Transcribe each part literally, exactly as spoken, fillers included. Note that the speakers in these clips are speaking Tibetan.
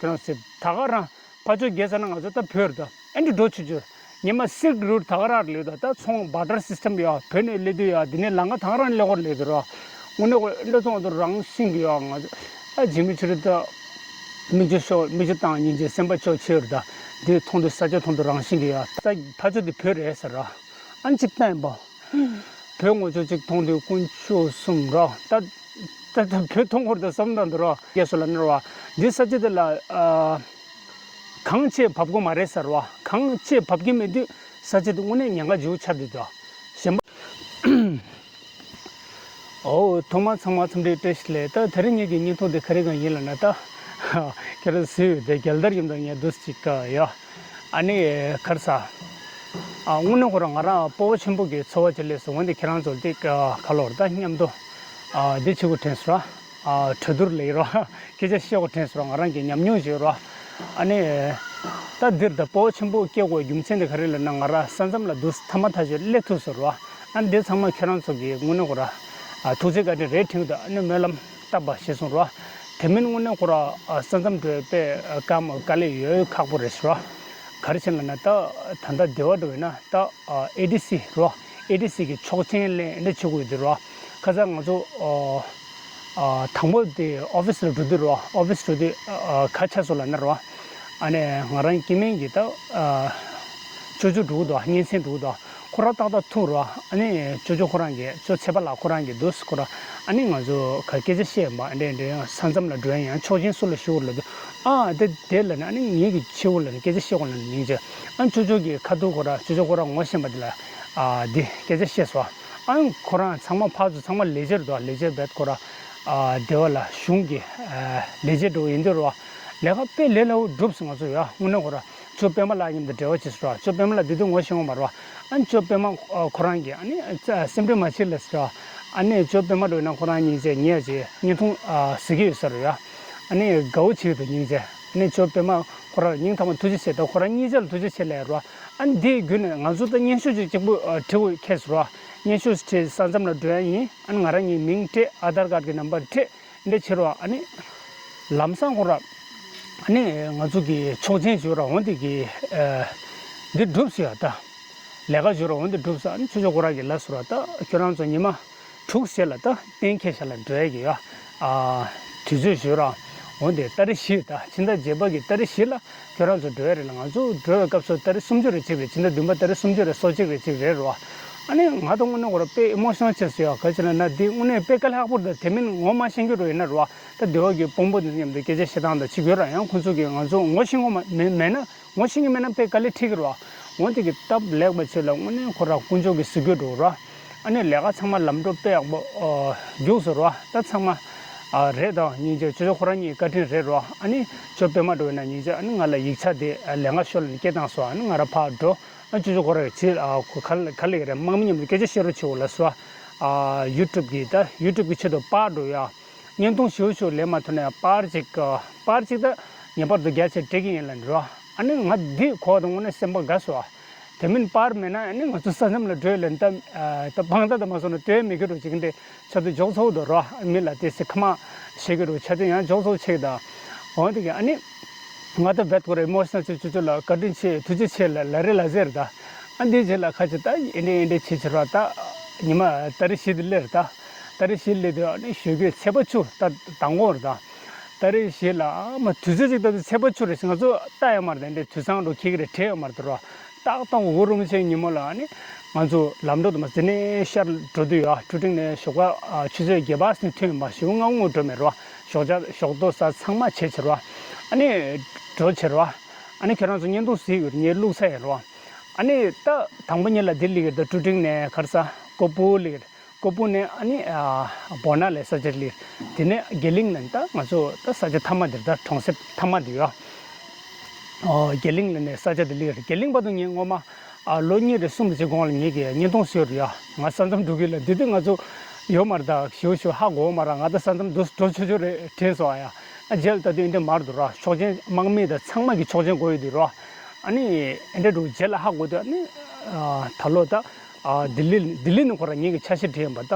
རང་སེ་ད་ག་རང་ཕ་ཆོས་རྒྱལ་ས་ན་ང་ཚོ་ད་བོད་རེད་ད། ཨེ་འདྲ་འགྲོ་ཆུ་ཆུ། ཉི་མ་སིལཀ་རུ་ཊི་ད་ག་རང་ལོས་ད། ད་ཚོང་བར་ཊར་སིས་ཊམ་ཡོད། བོད་ནས་སླེབས་དུས་ཡོད། འདི་ནས་ལམ་ཁ་ད་ག་རང་ཀླད་ཀོར་ལོས་དུས་རོ། དངོས་གནས་ཁོ་ཨེ་འདྲ་མཐོང་དུས་རང་བཞིན་གྱི་ཡོད། ང་ཚོ་ཨ་ཇི་མི་ཆུ་རེད་ད། མིག་ཆུ་ཤོར། མིག་ཆུ་བཏང་ཉིན་གྱི་སེམས་པ་ཆོག་ཆེ་རུ་ད། འདི་མཐོང་དུས་ས་ཆ་མཐོང་དུས་རང་བཞིན་གྱི་ཡོད། ད་ཕ་ཆོས་འདི་བོད་རེད་ཟེར་རོ། ཨ་ནི་གཅིག་བལྟས་པ། བོད་ངོ་ཅོག་གཅིག་མཐོང་དུས་དཀོན་མཆོག་གསུམ་རོ། ད་ད་ད་བོད་མཐོང་ཁོར་ད་བསམ་ད་འདི་རོ། རྒྱལ་སོ་ལ་ནར་བ། འདི་ས་ཆ་འདི་ལ་ཨ་གངས་ཆེ་བབས་དགོས་མ་རེད་ཟེར་བ། གངས་ཆེ་བབས་ཀྱི་མེད་དུས་ས་ཆ་འདི་དངོས་གནས་ཉེན་ཁ་ཆེ་བོ་ཆགས་བསྡད་འདུག་གཞན་པ། ཨོ་ཐོག་མར་ཚང་མ་འཚམས་འདྲི་བཀྲ་ཤིས་བདེ་ལེགས། ད་དེ་རིང་ངེད་ཀྱི་བརྙན་ཐུང་འདི་ག་རེ་གང་ཡིན་ལབ་ན་ད། ཁྱེད་རང་གཟིགས་ཡོད་དེ་རྒྱལ་དར་ཡིན་དང་ངས་འདུག་ཅིག་ཡ། ཨ་ནི་གར་ས། ཨ་དངོས་གནས་ཁོ་རང་ང་རང་སྤོབས་པ་ཆེན་པོ་གི་ཚོར་བ་ཅིག་སླེབས་སོང་། འོན་ཏེ་ཁྱེད་རང་ཚོ་འདི་ག་ལོར་ད་མཉམ་དུ་ཨ་འདི་བྱེད་དགོས་དྲན་སོང་ར། ཨ་གྲོས་བསྡུར་ལས་རོ། སྐད་ཆ་བཤད་དགོས་དྲན་སོང་ར། ང་རང་གི་ཉམས་མྱོང་ཞིག་རོ། ཨ་ནི་ད་འདིར་ད་སྤོབས་པ་ཆེན་པོ་སྐྱེ་དགོས་རྒྱུ་མཚན་དེ་ག་རེ་ལབ་ན། ང་རང་ས་མཚམས་ལ་འདུག་ཐ་མ་ཐག་ཆོད་སླེབས་ཐུབ་སོང་རོ། ཨ་ནི་འདི་ཚང་མ་ཁྱེད་རང་ཚོ་གི་དངོས་གནས་ཁོ་ར་ཨ་ཐུགས་རྗེ་བཀའ་དྲིན་རེད་དྲན་གྱི་འདུག་ཨ་ནི་སྨོན་ལམ་བཏབ་པ་ཞེས་གསུངས་རོ། དེ་མིན་དངོས་གནས་ཁོ་ར་ཨ་ས་མཚམས་འགྲོ་ཡ་དཔེ་དཀའ་མོ་དཀའ་ལས་ཡོད་ཁག་པོ་རེད་ཟེར་རོ། ག་རེ་བྱས་ལབ་ན་ད་ད་ལྟ་སྡེ་བ་འགྲོ་ཡིན་ན་ད་ཨ་ཨེ་ཌི་སི་རོ། ཨེ་ཌི་སི་གི་ཆོག་མཆན་ལེན་འདྲ་བྱེད་དགོས་ཡོད་དུས་རོ། ཁ་སང་ང་ཚོ་ཨ་ཨ་དང་པོ་དེ་ཨོ་ཕི་སི་ལ་འགྲོ་དུས་རོ། ཨོ་ཕི་སི་འགྲོ་དུས་ཨ་ག་ཆགས་སོང་ལབ་ན་རོ། ཨ་ནི་ང་རང་སྐྱེ་དམན་གྱི་ད་ཨ་ཅོ་ཅོ་འགྲོ་གི་འདུག་སྙན་སེང་འགྲོ་གི་འདུག་ཁོ་རང་ཏག་ཏག་ཐུག་རོ། ཨ་ནི་ཅོ་ཅོ་ཁོ་རང་གིས་ཅོ་ཚེ་པ་ལགས་ཁོ་རང་གིས་འདུག་ཁོ་རང་ཨ་ནི་ང་ཚོ་ག་སྐད་ཆ་བཤད་པ་འདྲ་འདྲ་ཡང་ས་མཚམས་ལ་འགྲོ་ཡ་ཡང་ཆོག་མཆན་སུ་ལ་ཞུ་དགོས་ལབ་དུས། ཨ་དེ་དེ་ལབ་ནས་ཨ་ནི་ངེད་ཀྱི་ཆེ་བོ་ལབ་ནས་སྐད་ཆ་བཤད་དགོས་ལབ་ནས་ཉིན་བྱེད། ཨ་ཅོ་ཅོ་གི་ཁ་ཐུག་ཁོ་ར་ཅོ་ཅོ་ཁོ་ར་ངོ་ཤེས་པ་དེ་ལ་ཨ་འདི་སྐད་ཆ་བཤད་སོང་། ཨ་ཁོ་རང་ཚང་མ་ཕར་ཚུར་ཚང་མ་ལས་བྱེད་འདུག་ལས་བྱེད་བེད་ཁོ་ར་ཨ་སྡེ་བ་ལ་གཞུང་གི་ཨ་ལས་བྱེད་འགྲོ་ཡིན་དུས་རོ། ལས་ཀ་དཔེ་ལས་སླ་བོ་སྒྲུབ་སོང་ང་ཚོ་ཡ། དངོས་གནས་ཁོ་ར་ཅོ་པད་མ་ལགས་མཉམ་དུ་འབྲེལ་བ་བྱས་སོང་ར། ཅོ་པད་མ་ལགས་འདི་དུས་ངོ་ཤེས་ཡོད་མ་རེད་བ། ཨ་ཅོ་པད་མ་ཨ་ཁོ་རང་གིས་ཨ་ནི་ཨ་སེམས་ཁྲལ་མ་བྱེད་ལབ་སོང་ར། ཨ་ནི་ཅོ་པད་མ་འགྲོ་ན་ཁོ་རང་སྙིང་རྗེ་ཉེ་ཅེས་བརྙན་ཐུང་ཨ་གཟིགས་ཀྱི་ཡོད་ས་རེད་ཡ། ཨ་ནི་དགའ་བོ་བྱེད་ཀྱི་འདུག་སྙིང་རྗེ། ཨ་ནི་ཅོ་པད་མ་ཁོ་རང་སྙིང་ཐག་པ་ཐུགས་རྗེ་ཆེ། ད་ཁོ་རང་གཉིས་ཆ་ལ་ཐུགས་རྗེ་ཆེ་ལབ་ཡ་རོ། ཨ་ནི་དེའི་བརྒྱུད་ནས་ང་ཚོ་ད་སྙན་ཞུ་ཅིག་གཅིག་པུ་ཨ་བྲིས་དགོས་ཁེལ་སོང་ར། སྙན་ཞུ་བྲིས་ས་མཚམས་ལ་འགྲོ་ཡ་ཡིན། ཨ་ནི་ང་རང་གཉིས་མིང་བྲིས། ཨ་དྷར་ཀར་གྱི་ནམ་བར་བྲིས། འདི་བྱེད་རོགས། ཨ་ནི་ལམ་སང་ཁོ་ར་ཨ་ནི་ང་ཚོ་གི་ཆོག་མཆན་བྱོས་རོགས། འོ་འདི་གི་ཨ་འདི་འགྲུབ་སོང་ཡ། ད་ལས་ཀ་བྱོས་རོགས། འོ་འདི་འགྲུབ་སོང་། ཨ་ནི་ཆོས་ཕྱོགས་ཁོ་ར་གི་ལ་སོ་ར། ད་ཁྱོད་རང་ཚོ་ཉི་མ་དྲུག་ཞེ་ལ་ད་གཏན་འཁེལ་ཤ་ལ་འགྲོ་ཡ་གི་ཡ་ཨ་དུས་ཚོད་བྱོས་རོགས། འོ་འདི་ཏ་རིག་བཞི། ད་ཕྱི་ཟླ་བརྒྱད་པ་གི་ཏ་རིག་བཞི་ལ་ཁྱོད་རང་ཚོ་འགྲོ་ཡ་རེད་ལ། ང་ཚོ་འགྲོ་བའི་སྐབས་སུ་ཏ་རིག་སུམ་ཅུ་རེ་གཅིག་རེད། ཕྱི་ཟླ་བདུན་པ་ཏ་རིག་སུམ་ཅུ་རེ་སོ་གཅིག་རེ་གཅིག་རེད་རོ། ཨ་ནི་ང་ད་དངོས་གནས་ཁོ་ར་དཔེ་ཨི་མོ་ཤི་ནལ་ཆགས་སོང་ཡ། ག་ཅི་ལབ་ན་འདི་དངོས་གནས་དཔེ་དཀའ་ལས་ཁག་པོ་རེད། ད་དེ་མིན་ངོ་མ་ཤེས་རྒྱུ་རོ་ཡིན་ན་རོ། ད་སྡེ་བ་གི་དཔོན་པོ་འདི་མཉམ་དུ་སྐད་ཆ་བཤད་སྟངས་དང་ཅིག་ཡོད་ར། ཡང་ཁོ་ཚོ་གིས་ང་ཚོ་ངོ་ཤེས་ངོ་མ་མེད་མེད་ན་ངོ་ཤེས་ཀྱི་མེད་ན་དཔེ་དཀའ་ལས་འཕྲད་ཀྱི་རོ། འོ་དེ་གི་སྟབས་ལེགས་པ་ཆེ་ལ་དངོས་གནས་ཁོ་ར་དཀོན་མཆོག་གི་གཟིགས་སྐྱོང་འགྲོ་ར། ཨ་ནི་ལས་ཀ་ཚང་མ་ལམ་འགྲོ་དཔེ་ཡག་པོ་ཨ་རྒྱུགས་སོང་ར། ད་ཚང་མ་ཨ་རེད། ད་སྙིང་རྗེ། ཅོ་ཅོ་ཁོ་རང་གཉིས་བཀའ་དྲིན་རེད་རོ། ཨ་ནི་ཅོ་པད་མ་འགྲོ་ཡིན་ན་སྙིང་རྗེ། ཨ་ནི་ང་ལ་ཡིག་ཆ་དེ་ལས་ཀ་ཤོར་ལ་ནི་སྐད་བཏང་སོང་། ཨ་ནི་ང་ར་ཕར་འགྲོ། ཨ་ཅོ་ཅོ་ཁོ་ར་ཡོད་ཅི། ཨ་ཁོ་ག་ལ་ག་ལ་ཡོད་རེད། དམག་མི་མཉམ་དུ་སྐད་ཆ་བཤད་རོགས་བྱེད་འོ་ལབ་སོང་། ཨ་ཡུ་ཊུབ་གི་ད་ཡུ་ཊུབ་གི་ཆེད་དུ་པར་འགྲོ་ཡ། བརྙན་ཐུང་ཞེ་པོ་ཞིག་ལེན་མ་ཐུབ་ན་ཡང་པར་ཅིག་པར་ཅིག་ད་ངེས་པར་དུ་རྒྱ་ཆེར་སྤྲད་ཀྱི་ཡིན་ལབ་འགྲོ། ཨ་ནི་ང་འདི་གོ་དང་དངོས་གནས་སེམས་པ་དགའ་སོང་། དེ་མིན་པར་མེད་ན་ཨ་ནི་ང་ཚོ་ས་མཚམས་ལ་འགྲོ་ཡ་ལ་ད་ད་དཔང་རྟགས་དང་མ་སོང་ན་ལྟོས་མེད་ཀྱི་འགྲོ་ཅིག་འདི་ཆ་དུ་འཇོག་ཚོགས་འདུག་རོ། མི་ལ་དེ་སི་ཁ་མ་བཤད་ཀྱི་རོ། ཆ་དུ་ཡང་འཇོག་ཚོགས་ཆེ་གི་ད། འོ་དེ་གི་ཨ་ནི་ང་ད་བེད་ཁོ་རེ་མོ་ཤི་ནལ་ཆེ། ཅོ་ཅོ་ལ་བཀའ་དྲིན་ཆེ། ཐུགས་རྗེ་ཆེ་ལ་ལ་རེ་ལ་ཟེར་ད། ཨ་འདི་རྗེས་ལ་ཁ་ཅིག་ད་ཨེ་འདྲ་ཨེ་འདྲ་བྱེད་བྱེད་རོགས། ད་ཉི་མ་ཏ་རིག་བཞི་དེ་སླེབས་རེད་ད། ཏ་རིག་བཞི་སླེབས་དུས་ཨ་ནི་ཞོགས་ཀས་ཚེས་པ་བཅུ་ད་མདང་དགོང་རེད་ད། ཏ་རིག་བཞི་ལ་ཨ་མ་དུས་ཚོད་ཅིག་ལྟ་དུས་ཚེས་པ་བཅུ་རེད་ཟེར། ང་ཚོ་ལྟ་ཡོད་མ་རེད། དེ་འདྲའི་དུས་བཟང་འགྲོ་ཁྱེད་ཀྱི་རེད་དྲན་ཡོད་མ་རེད་རོ། ཏག་ཏག་འུ་རུ་མི་ཆེན་ཉིན་མོ་ལ་ཨ་ནི་ང་ཚོ་ལམ་འགྲོ་དུ་མ་ཟི་ནས་ཤར་འགྲོ་དུས་ཡ་ཀྲུ་ཀྲིང་ནས་ཞོགས་ཀ་ཨ་ཆུ་ཚོད་བརྒྱད་པ་ནས་ཐོན་ཡོད་མ་ཞོགས་ལྔ་འུ་འགྲོ་མེད་རོ། ཞོགས་ཇ་ཞོགས་ཏོ་ས་ཚང་མ་བྱས་བྱེད་རོ། ཨ་ནི་འགྲོ་བྱེད་རོ། ཨ་ནི་ཁྱེད་རང་ཚོ་བརྙན་ཐུང་གཟིགས་ཡོད་ངས་བླུགས་ཚར་ཡིན་རོ། ཨ་ནི་ད་དང་པོ་ཉིད་ལ་འདི་སླེབས་ཀྱི་རེད། ད་ཀྲུ་ཀྲིང་ནས་ག་རེ་ཟ་ཀོ་པུ་སླེབས་ཀྱི་རེད། ཀོ་པུ་ནས་ཨ་ནི་ཨ་བོ་ན་ལ་ས་ཆ་སླེབས་ཀྱི་རེད། དེ་ནས་དགེ་ལིང་ལ་ད་ང་ཚོ་ད་ས་ཆ་མཐའ་མ་འདིར་ད་གྲོང་གསེབ་མཐའ་མ་འདི་ཡོད། ཨོ་དགེ་ལིང་ལ་ནས་ས་ཆ་འདི་སླེབས་ཀྱི་རེད། དགེ་ལིང་བར་དུ་ངས་སྔོན་མ་ཨ་ལོ་གཉིས་རེ་གསུམ་རེ་ཅིག་གོང་ལ་ངེད་ཀྱི་བརྙན་ཐུང་བཟོས་རེད་ཡ། ང་ས་མཚམས་འགྲོ་གི་ལ་འདི་དུས་ང་ཚོ་ཡོད་མ་རེད། ད་ཞུ་ཞུ་ཧ་གོ་མ་ར། ང་ད་ས་མཚམས་འགྲོ་འགྲོ་ཆོག་ཆོག་རེད་དྲན་སོང་ཨ་ཡ། ཨ་རྗེས་ལ་ད་དུས་འདི་མར་འདུག་ར། ཆོག་མཆན་དམག་མི་དང་ཚང་མ་གི་ཆོག་མཆན་དགོས་ཡོད་དུས་ར། ཨ་ནི་ཨེ་འདྲ་འདུག་རྗེས་ལ་ཧ་གོ་དུས་ཨ་ནི་ཨ་ད་ལོ་ད་ཨ་ལྡི་ལི་ལྡི་ལི་ནས་ཁོ་ར་ངེད་ཀྱི་ཆ་ཤས་དྲན་པ། ད་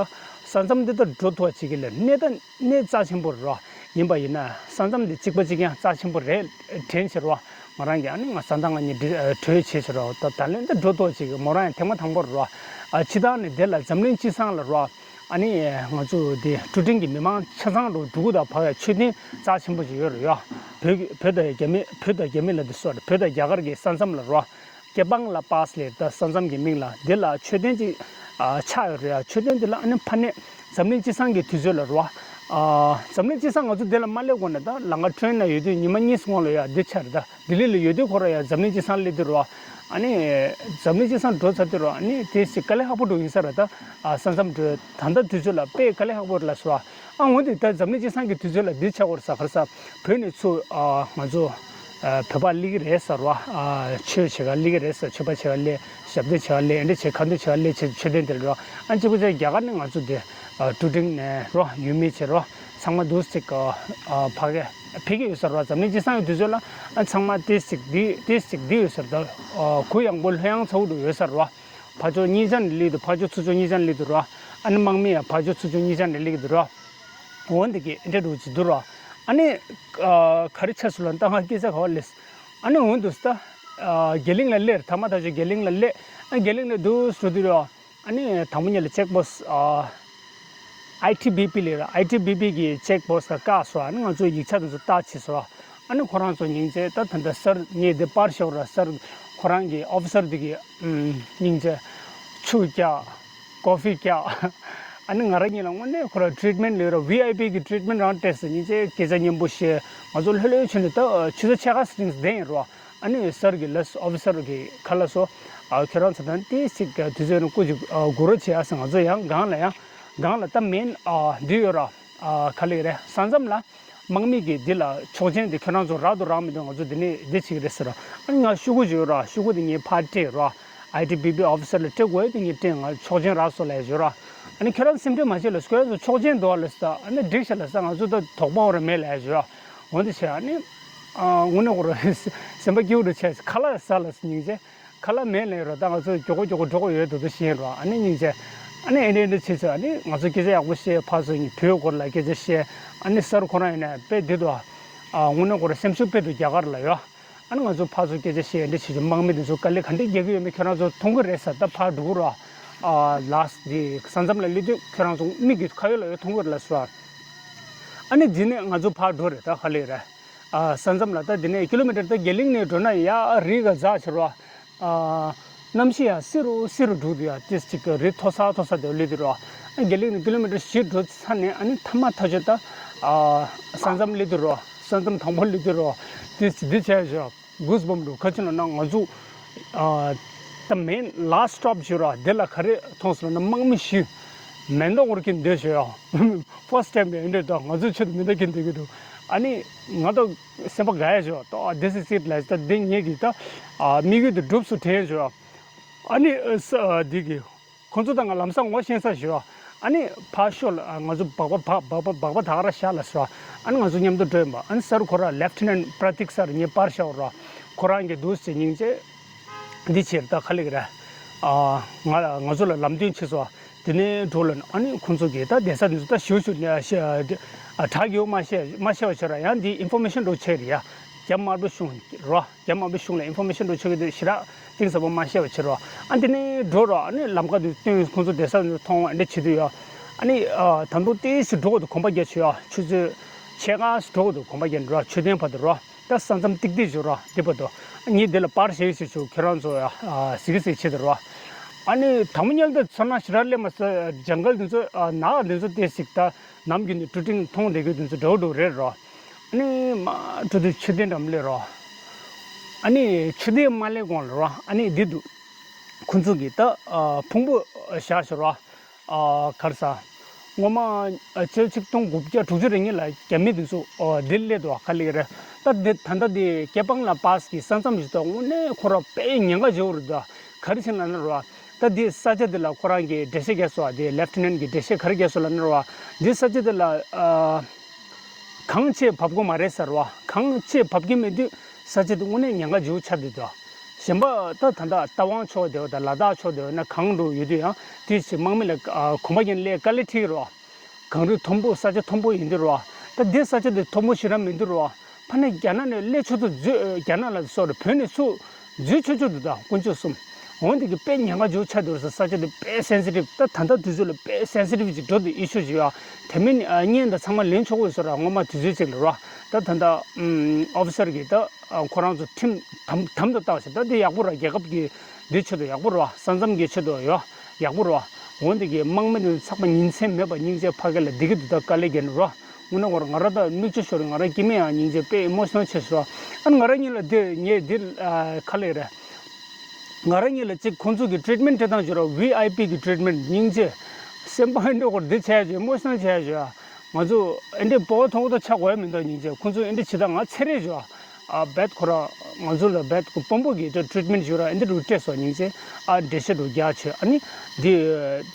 ས་མཚམས་འདི་ལྟར་འགྲོ་ཐུབ་པ་བྱེད་ཀྱི་ལ་གནས་ད་གནས་རྩ་ཆེན་པོ་རེད་ར། ཡིན་པ་ཡིན་ན་ས་མཚམས་འདི་གཅིག་པ་གཅིག་རྐྱང་རྩ་ཆེན་པོ་རེད་དྲན་བྱེད་རོགས། ང་རང་གིས་ཨ་ནི་ང་ས་མཚམས་ང་གཉིས་འདི་གྲོས་བྱེད་བྱེད་རོགས། ད་ད་ལན་འདི་འགྲོ་ཐོག་ཅིག་མོ་རང་ཡང་ཐེངས་མ་དང་པོ་རོགས། ཨ་ཕྱི་ཐང་ནས་འདི་ལ་འཛམ་གླིང་སྤྱི་བསང་ལ་རོགས། ཨ་ནི་ང་ཚོ་འདི་ཀྲུ་ཀྲིང་གི་མི་མང་ཆ་ཚང་རོགས་འབྲུག་དང་བར་ཡ་མཆོད་རྟེན་རྩ་ཆེན་པོ་ཞིག་ཡོད་རེད་ཡ། བོད་ཀྱི་བོད་དང་རྒྱ་མི་བོད་དང་རྒྱ་མི་ལ་འདི་སོགས་རེད། བོད་དང་རྒྱ་གར་གྱི་ས་མཚམས་ལ་རོགས། ཀེ་པང་ལ་པཱས་ལེ་ད་ས་མཚམས་ཀྱི་མིང་ལ་འདི་ལ་མཆོད་རྟེན་ཅིག་ཨ་ཆགས་ཡོད་རེད་ཡ། མཆོད་རྟེན་འདི་ལ་ཨ་ནི་ཕ་ནས་འཛམ་གླིང་སྤྱི་བསང་གི་དུས་ཚོད་ལ་རོ། ཨ་འཛམ་གླིང་སྤྱི་བསང་ང་ཚོ་འདི་ལ་མ་སླེབས་གོང་ནས་ད་ལམ་ཁ་ཁྲོན་ན་ཡོད་དུས་ཉི་མ་གཉིས་སྔོན་ལ་ཡ་འདི་ཆགས་རེད། ད་ལྡི་ལི་ལ་ཡོད་དུས་ཁོ་ར་ཡ་འཛམ་གླིང་སྤྱི་བསང་སླེབས་དུས་རོ། ཨ་ནི་འཛམ་གླིང་སྤྱི་བསང་འགྲོ་ཚར་དུས་རོ། ཨ་ནི་དེ་ཞིག་དཀའ་ལས་ཁག་པོ་འགྲོ་ཡིན་ས་ར། ད་ཨ་ས་མཚམས་འགྲོ་ད་ལྟ་དུས་ཚོད་ལ་དཔེ་དཀའ་ལས་ཁག་པོ་རེད་ལ་སོ། ཨ་འོན་ཏེ་ད་འཛམ་གླིང་སྤྱི་བསང་གི་དུས་ཚོད་ལ་འདི་ཆགས་ཡོད་རེད་ས་ག་རེ་ས། བོད་ནས་ཚུར་ཨ་ང་ཚོ་ཨ་བོད་པ་སླེབས་ཀྱི་རེད་ཟེར་བ། ཨ་ཆོས་བྱེད་ག་སླེབས་ཀྱི་རེད་ཟེར། ཆོས་པ་བྱེད་ག་སླེབས། ཞབས་བརྟན་བྱེད་ག་སླེབས། ཨེ་འདྲ་བྱེད་ཁ་འདོན་བྱེད་ག་སླེབས་བྱེད་མཆོད་རྟེན་དེར་འགྲོ། ཨ་གཅིག་པུ་ཚེ་རྒྱ་གར་ནས་ང་ཚོ་འདི་ཨ་ཀྲུ་ཀྲིང་ནས་རོ། ཡུལ་མི་བྱེད་རོ། ཚང་མ་འདུག་ཅིག་ཨ་ཕ་གི་ཕེབས་ཀྱི་ཡོད་ཟེར་བ། འཛམ་གླིང་སྤྱི་བསང་གི་དུས་ཚོད་ལ་ཨ་ཚང་མ་ཏིས་ཅིག་འདི་ཏིས་ཅིག་འདི་ཡོད་ཟེར། ད་ཨ་གུ་ཡངས་པོ་ལྷོད་ཡངས་ཚ་བོ་འགྲོ་ཡོད་ཟེར་བ། ཕར་ཕྱོགས་གཉིས་ཆ་ནས་སླེབས་འདུག་ཕར་ཕྱོགས་ཚུར་ཕྱོགས་གཉིས་ཆ་ནས་སླེབས་འདུག་ར། ཨ་ནི་དམག་མི་ཡང་ཕར་ཕྱོགས་ཚུར་ཕྱོགས་གཉིས་ཆ་ནས་སླེབས་ཀྱི་འདུག་ར། འོན་ཏེ་གི་འདྲ་འདྲ་ཅིག་འདུག་ར། ཨ་ནི་ཨ་ག་རེ་ཆགས་སོང་ལབ་ན་ད་ང་སྐད་ཆ་ག་པར་སླེབས། ཨ་ནི་འོན་ཏེ་ད་ཨ་རྒྱ་གླིང་ལ་སླེབས། ཐ་མ་ཐག་ཆོད་རྒྱ་གླིང་ལ་སླེབས། ཨ་རྒྱ་གླིང་ལ་འདུག་སེ་འགྲོ་དུས་ར། ཨ་ནི་དང་པོ་ཉིད་ལ་ཅེག་པོ་སི་ཨ་ཨའི་ཊི་བི་པི་ལབ་ར། ཨའི་ཊི་བི་པི་གི་ཅེག་པོ་སི་ལ་བཀག་སོང་། ཨ་ནི་ང་ཚོ་ཡིག་ཆ་དེ་ཚོ་བལྟས་བྱས་སོང་། ཨ་ནི་ཁོ་རང་ཚོ་སྙིང་རྗེ། ད་ད་ལྟ་སར་ངས་འདི་པར་ཤོར་ར། སར་ཁོ་རང་གི་ཨོ་ཕི་སར་འདི་གི་ཨམ་སྙིང་རྗེ། ཆུ་བཀྱག་ཀོ་ཕི་བཀྱག་ཨ་ནི་ང་རང་གཉིས་ལ་དངོས་གནས་ཁོ་ར་ཊི་རི་ཊི་མེན་ཊི་ལོས་ར། ཝི་ཨའི་པི་གི་ཊི་རི་ཊི་མེན་ཊི་རང་སྤྲད་ཟེར། སྙིང་རྗེ་སྐད་ཆ་སྙན་པོ་བཤད། ང་ཚོ་ལྷོད་ལྷོད་བྱས་ནས་ད་ཆུ་ཚོད་ཕྱེད་ཀ་ཙམ་བསྡད་ཡིན་ར། ཨ་ནི་སར་གི་ལགས་ཨོ་ཕི་སར་གི་ཁ་ལགས་སོ། ཨ་ཁྱོད་རང་ཚོ་དང་ཏིས་ཅིག་དུས་ཚོད་ནང་སྐུ་མཁྱེན་སྒུག་རོགས་བྱེད་ཨ་ཟེར། ང་ཚོ་ཡང་སྒང་ལ་ཡང་སྒང་ལ་ད་མེན་ཨ་འདི་ཡོད་ར། ཨ་ག་ལབ་ཀྱི་རེད། ས་མཚམས་ལ་དམག་མི་གི་འདི་ལ་ཆོག་མཆན་དེ་ཁྱོད་རང་ཚོ་རག་འདུག་རག་མི་འདུག་ང་ཚོ་འདི་ནས་འདི་བྱེད་ཀྱི་རེད་ཟེར་ར། ཨ་ནི་ང་ཤོག་གུ་ཅིག་ཡོད་ར། ཤོག་གུ་དེ་ངས་ཕར་སྤྲད་ར། ཨའི་ཊི་བི་པི་ཨོ་ཕི་སར་ལ་སྤྲད་དགོས་ཡོད་དེ་ངས་སྤྲད། ང་ཆོག་མཆན་རག་སོང་ལབ་ཡ་ཅིག་ཡོད་ར། ཨ་ནི་ཁྱོད་རང་སེམས་ཁྲལ་མ་བྱེད་ལ། ཁྱོད་རང་ཚོ་ཆོག་མཆན་འདུག་ཨ་ལབ་ས། ཨ་ནི་འགྲིག་ཤག་ལབ་ས། ང་ཚོ་ད་དོགས་པ་འོ་ར་མེད་ལབ་ཡ་ཅིག་ཡོད་ར། འོ་འདི་བྱས་ཨ་ནི་ཨ་དངོས་གནས་ཁོ་ར་སེམས་པ་སྐྱིད་པོ་འདྲ་བྱས། ཁ་ལག་ཟ་ལ་སྙིང་རྗེ། ཁ་ལག་མེད་ལབ་ར། ད་ང་ཚོ་མགྱོགས་པོ་མགྱོགས་པོ་འགྲོ་དགོས་ཡོད་འདུག་འདུག་བཞིན་ར། ཨ་ནི་སྙིང་རྗེ། ཨ་ནི་ཨེ་འདྲ་ཨེ་འདྲ་བྱས་ཚེ་ཨ་ནི་ང་ཚོ་སྐད་ཆ་ཡག་པོ་བཤད། ཕར་ཚུར་གཉིས་བོད་སྐོར་ལ་སྐད་ཆ་བཤད། ཨ་ནི་སར་ཁོ་རང་ཡིན་ན་དཔེ་བདེ་འདུག་ཨ་དངོས་གནས་ཁོ་ར་སེམས་ཤུགས་དཔེ་འདུག་རྒྱ་གར་ལ་ཡོད། ཨ་ནི་ང་ཚོ་ཕར་ཚུར་སྐད་ཆ་བཤད། ཨེ་འདྲ་བྱས་བྱས་དམག་མི་དེ་ཚོ་དཀའ་ལས་ག་འདྲ་རྒྱག་གི་ཡོད་མེད་ཁྱོད་རང་ཚོ་མཐོང་གི་རེད་ས། ད་ཕར་འགྲོ་གི་ར། ཨ་ལགས་འདི་ས་མཚམས་ལ་སླེབས་དུས་ཁྱོད་རང་ཚོ་མིག་གི་ཁ་ཡོད་ལ་ཡོད་མཐོང་གི་རེད་ལབ་སོང་། ཨ་ནི་འདི་ནས་ང་ཚོ་ཕར་འགྲོ་རེད། ད་ག་ལབ་ཀྱི་རེད། ཨ་ས་མཚམས་ལ་ད་འདི་ནས་ཀི་ལོ་མི་ཊར་ད་རྒྱ་གླིང་ནས་འགྲོ་ན་ཡ་རི་ག་འཛེགས་བྱས་ར། ཨ་གནམ་གཤིས་ཡ་བསིལ་རུ་བསིལ་རུ་འགྲོ་དུས་ཡ་ཏིས་ཅིག་གི་རི་མཐོ་ས་མཐོ་ས་དེ་སླེབས་དུས་ར། ཨ་རྒྱ་གླིང་ནས་ཀི་ལོ་མི་ཊར་བཞི་འགྲོ་ཚར་ནས་ཨ་ནི་མཐའ་མ་མཐའ་མཇུག་ད་ཨ་ས་མཚམས་སླེབས་དུས་ར། ས་མཚམས་དང་པོ་སླེབས་དུས་ར། ཏིས་ཅིག་འདི་བྱས་བྱས། གུས་བམ་འདུག་ག་ཅི་ལབ་ན་ང་ཚོ་ཨ་ད་མེན་ལཱ་སི་ཊོབ་བྱས་ར། དེ་ལ་ག་རེ་མཐོང་སོང་ལབ་ན་དམག་མི་བཞི་མེ་མདའ་འཁྱེར་གྱིན་སྡོད་བྱས་ཡ། ཕར་སི་ཊི་ཊའིམ་ཡིན་འདྲ་འདུག་ང་ཚོ་ཆེད་དུ་མེ་མདའ་འཁྱེར་སྡོད་ཀྱི་འདུག་ཨ་ནི་ང་ད་སེམས་པ་དགའ་ཡ་བྱས་ཡ། ད་this is it ལབ། ད་འདི་ངེད་ཀྱི་ད་ཨ་དམིགས་ཡུལ་དེ་འགྲུབ་སོང་དྲན་བྱས་ཡ། ཨ་ནི་ཨ་ས་ཨ་འདི་གི་ཁོང་ཚོ་དང་ང་ལམ་སང་ངོ་ཤེས་ས་ཞུ་བ། ཨ་ནི་ཕར་ཤོག་ལ་ང་ཚོ་སྦག་སྦག་སྦག་སྦག་སྦག་སྦག་སྦག་ད་ག་ར་བཞག་ལ་ཟེར་བ། ཨ་ནི་ང་ཚོ་མཉམ་དུ་འགྲོ་ཡིན་པ། ཨ་ནི་སར་ཁོ་ར་ལེབ་ཊི་ནན་པྲ་ཏིག་སར་ངས་པར་བཞག་ར། ཁོ་རང་གི་འདུག་ཟེར་སྙིང་རྗེ། འདི་ཕྱིར་ད་ག་ལབ་ཀྱི་རེད། ཨ་ང་ང་ཚོ་ལ་ལམ་སྟོན་བྱས་སོང་། དེ་ནས་འགྲོ་ལ་ཨ་ནི་ཁོང་ཚོ་གིས་ད་བསྡད་ས་འདི་ཚོ་ད་ཞུ་ཞུ་ནས་ཨ་ཤ་ཨ་བྲག་གི་འོ་མ་ཤེས་མ་ཤེས་པ་བྱས་ར། ཡང་འདི་ཨིན་ཕོར་མེ་ཤན་འགྲོ་ཆེ་རེད་ཡ། རྒྱ་དམར་པོའི་གཞུང་ར། རྒྱ་དམར་པོའི་གཞུང་ལ་ཨིན་ཕོར་མེ་ཤན་འགྲོ་ཆོག་གི་འདུག་ཞེ་དྲག་གཏིང་ཟབ་པོ་མ་བཤད་པ་བྱེད་རོགས། ཨ་འདི་ནས་འགྲོ་རོགས། ཨ་ནི་ལམ་ཁ་དུ་སྟོན། ཁོང་ཚོ་བསྡད་ས་དུ་མཐོང་། ཨ་འདྲ་བྱེད་དུས་ཡོད། ཨ་ནི་ཨ་ད་དུང་ཏོག་ཙམ་འགྲོ་དགོས་འདུག་གོམ་པ་རྒྱག་བྱེད་ཡོད། ཆུ་ཚོད་ཕྱེད་ཀ་འགྲོ་དགོས་འདུག་གོམ་པ་རྒྱག་འགྲོ། མཆོད་རྟེན་བར་དུ་རོགས། ད་ས་མཚམས་ཏིག་ཏིག་བྱེད་རོགས། འདི་བར་དུ་ངས་འདི་ལ་པར་ཞིག་ཞིག་བྱུང་། ཁྱོད་རང་ཚོ་ཡ་ཨ་གཟིགས་གཟིགས་བྱེད་དུ་རོགས། ཨ་ནི་དང་པོ་ཉལ་དུ་མཚོན་ན་ཞེ་དྲག་སླེབས་མ་སོང་། ཇང་གལ་འདི་ཚོ་ཨ་ནགས་འདི་ཚོ་ཏོག་ཙམ་ད་ནམ་རྒྱུན་ནས་ཀྲུ་ཀྲིང་མཐོང་བསྡད་རྒྱུ་དེ་ཚོ་འདྲ་བོ་འདྲ་བོ་རེད་རོ། ཨ་ནི་མར་འགྲོ་དུས་མཆོད་རྟེན་འགྲམ་སླེབས་རོ། ཨ་ནི་མཆོད་རྟེན་མ་སླེབས་གོང་ལ་རོ། ཨ་ནི་འདི་འདུག་ཁོང་ཚོ་གིས་ད་ཨ་ཕུང་པོ་བཞག་བཞག་རོ། ཨ་ག་རེ་ཟ། སྔོན་མ་ཨ་ཕྱི་ལོ་ཆིག་སྟོང་དགུ་བརྒྱ་དྲུག་ཅུ་རེ་གཉིས་ལ་རྒྱ་མི་དེ་ཚོ་ཨ་འདི་སླེབས་འདུག་ག་ལེ་རེད། ད་འདི་ད་ལྟ་འདི་ཀེ་པང་ལ་པཱས་ཀྱི་ས་མཚམས་ཞིག་ད་དངོས་གནས་ཁོ་ར་དཔེ་ཉེན་ཁ་ཆེ་བོ་རེད་ད། ག་རེ་བྱས་ན་ན་རོ། ད་འདི་ས་ཆ་འདི་ལ་ཁོ་རང་གིས་འགྲེལ་བཤད་རྒྱག་སོང་། འདི་ལེབ་ཊི་ནན་གྱིས་འགྲེལ་བཤད་ག་རེ་རྒྱག་སོང་ལབ་ན་རོ། འདི་ས་ཆ་འདི་ལ་ཨ་གངས་ཆེ་བབས་ཀྱི་མ་རེད་ཟེར་བ། གངས་ཆེ་བབས་ཀྱི་མེད་དུས་ས་ཆ་འདི་དངོས་གནས་ཉེན་ཁ་ཆེ་བོ་ཆགས་བསྡད་འདུག་གཞན་པ་ད་ད་ལྟ་རྟ་དབང་ཕྱོགས་དེ་བ་དང་ལ་དྭགས་ཕྱོགས་དེ་བ་ན་གངས་འདྲ་ཡོད་དུས་ཡང་དེ་ཕྱིར་དམག་མི་ལ་ཨ་གོམ་པ་རྒྱག་ནས་སླེབས་དཀའ་ལས་འཕྲད་ཀྱི་རོ། གངས་རི་མཐོན་པོ་ས་ཆ་མཐོན་པོ་ཡིན་དུས་རོ། ད་འདི་ས་ཆ་དེ་མཐོ་མོ་ཞེ་དྲག་མི་འདུག་རོ། ཕ་ནས་རྒྱ་ནག་ནས་སླེབས་ཆོག་ཏུ་འཛུལ། རྒྱ་ནག་ལ་སོར་བོད་ནས་ཚུར་འཛུལ་ཆོག་ཆོག་ཏུ་དང་དཀོན་མཆོག་གསུམ། འོན་ཏེ་གི་དཔེ་ཉེན་ཁ་འཇོག་ཆ་འདུག་ས་ས་ཆ་དེ་དཔེ་སེན་སི་ཊིབ། ད་ད་ལྟ་དུས་ཚོད་ལ་དཔེ་སེན་སི་ཊིབ་ཅིག་འགྲོ་དུས་ཨི་ཤུ་ཅིག་ཡོད། དེ་མིན་བརྙན་དང་ཚང་མ་ལེན་ཆོག་གི་ཡོད་ས་ར། སྔོན་མ་དུས་ཚོད་ཅིག་ལ་རོ། ད་ད་ལྟ་ཨོ་ཕི་སར་གི་ད་ཁོ་རང་ཚོ་ཁྲིམས་དམ་དམ་དུ་བཏགས་ཤིང་ད་དེ་ཡག་པོ་ར། རྒྱལ་ཁབ་ཀྱི་འདི་ཆེད་དུ་ཡག་པོ་ར། ས་མཚམས་ཀྱི་ཆེད་དུ་ཡོད་ཡག་པོ་ར། འོན་ཏེ་གི་དམག་མི་དེ་ཚོ་ཚགས་པ་ཉིན་མཚན་མེད་པ་སྙིང་རྗེ་ཕ་གི་ལ་བདེ་གི་འདུག་ད་དཀའ་ལས་བརྒྱབ་ནས་རོ། དངོས་གནས་ཁོ་རང་ང་རང་ད་མིག་ཆུ་ཤོར། ང་རང་སྐྱེ་དམན་ཡང་སྙིང་རྗེ་དཔེ་ཨི་མོ་ཤི་ནལ་ཆེ་ཤོས། ཨ་ང་རང་གཉིས་ལ་དེ་ངས་དེ་ཨ་ཁ་ལས་རེད། ང་རང་གཉིས་ལ་གཅིག་ཁོང་ཚོ་གི་ཊི་རིཊ་མེན་ཊི་སྤྲད་སྟངས་ཞུ་ར། ཝི་ཨའི་པི་གི་ཊི་རིཊ་མེན་ཊི། སྙིང་རྗེ། སེམས་པ་ཨེ་འདྲ་ཁོ་ར་འདི་བྱས་ཞུ་ཨི་མོ་ཤི་ནལ་བྱས་ཞུ། ང་ཚོ་ཨེ་འདྲ་སྤོ་བོ་མཐོང་གི་ད་ཆ་གོ་ཡ་མི་འདུག་སྙིང་རྗེ། ཁོང་ཚོ་ཨེ་འདྲ་བྱེད་ད་ང་ཚེ་རེད་ཞུ། ཨ་བེད་ཁོ་ར་ང་ཚོ་ལ་བེད་ཁོ་དཔོན་པོ་གི་ཊི་རིཊ་མེན་ཊི་ཞུ་ར། ཨེ་འདྲ་རུ་སྤྲད་སོང་སྙིང་རྗེ། ཨ་འགྲེལ་བཤད་རུ་རྒྱག་བྱོས། ཨ་ནི་འདི་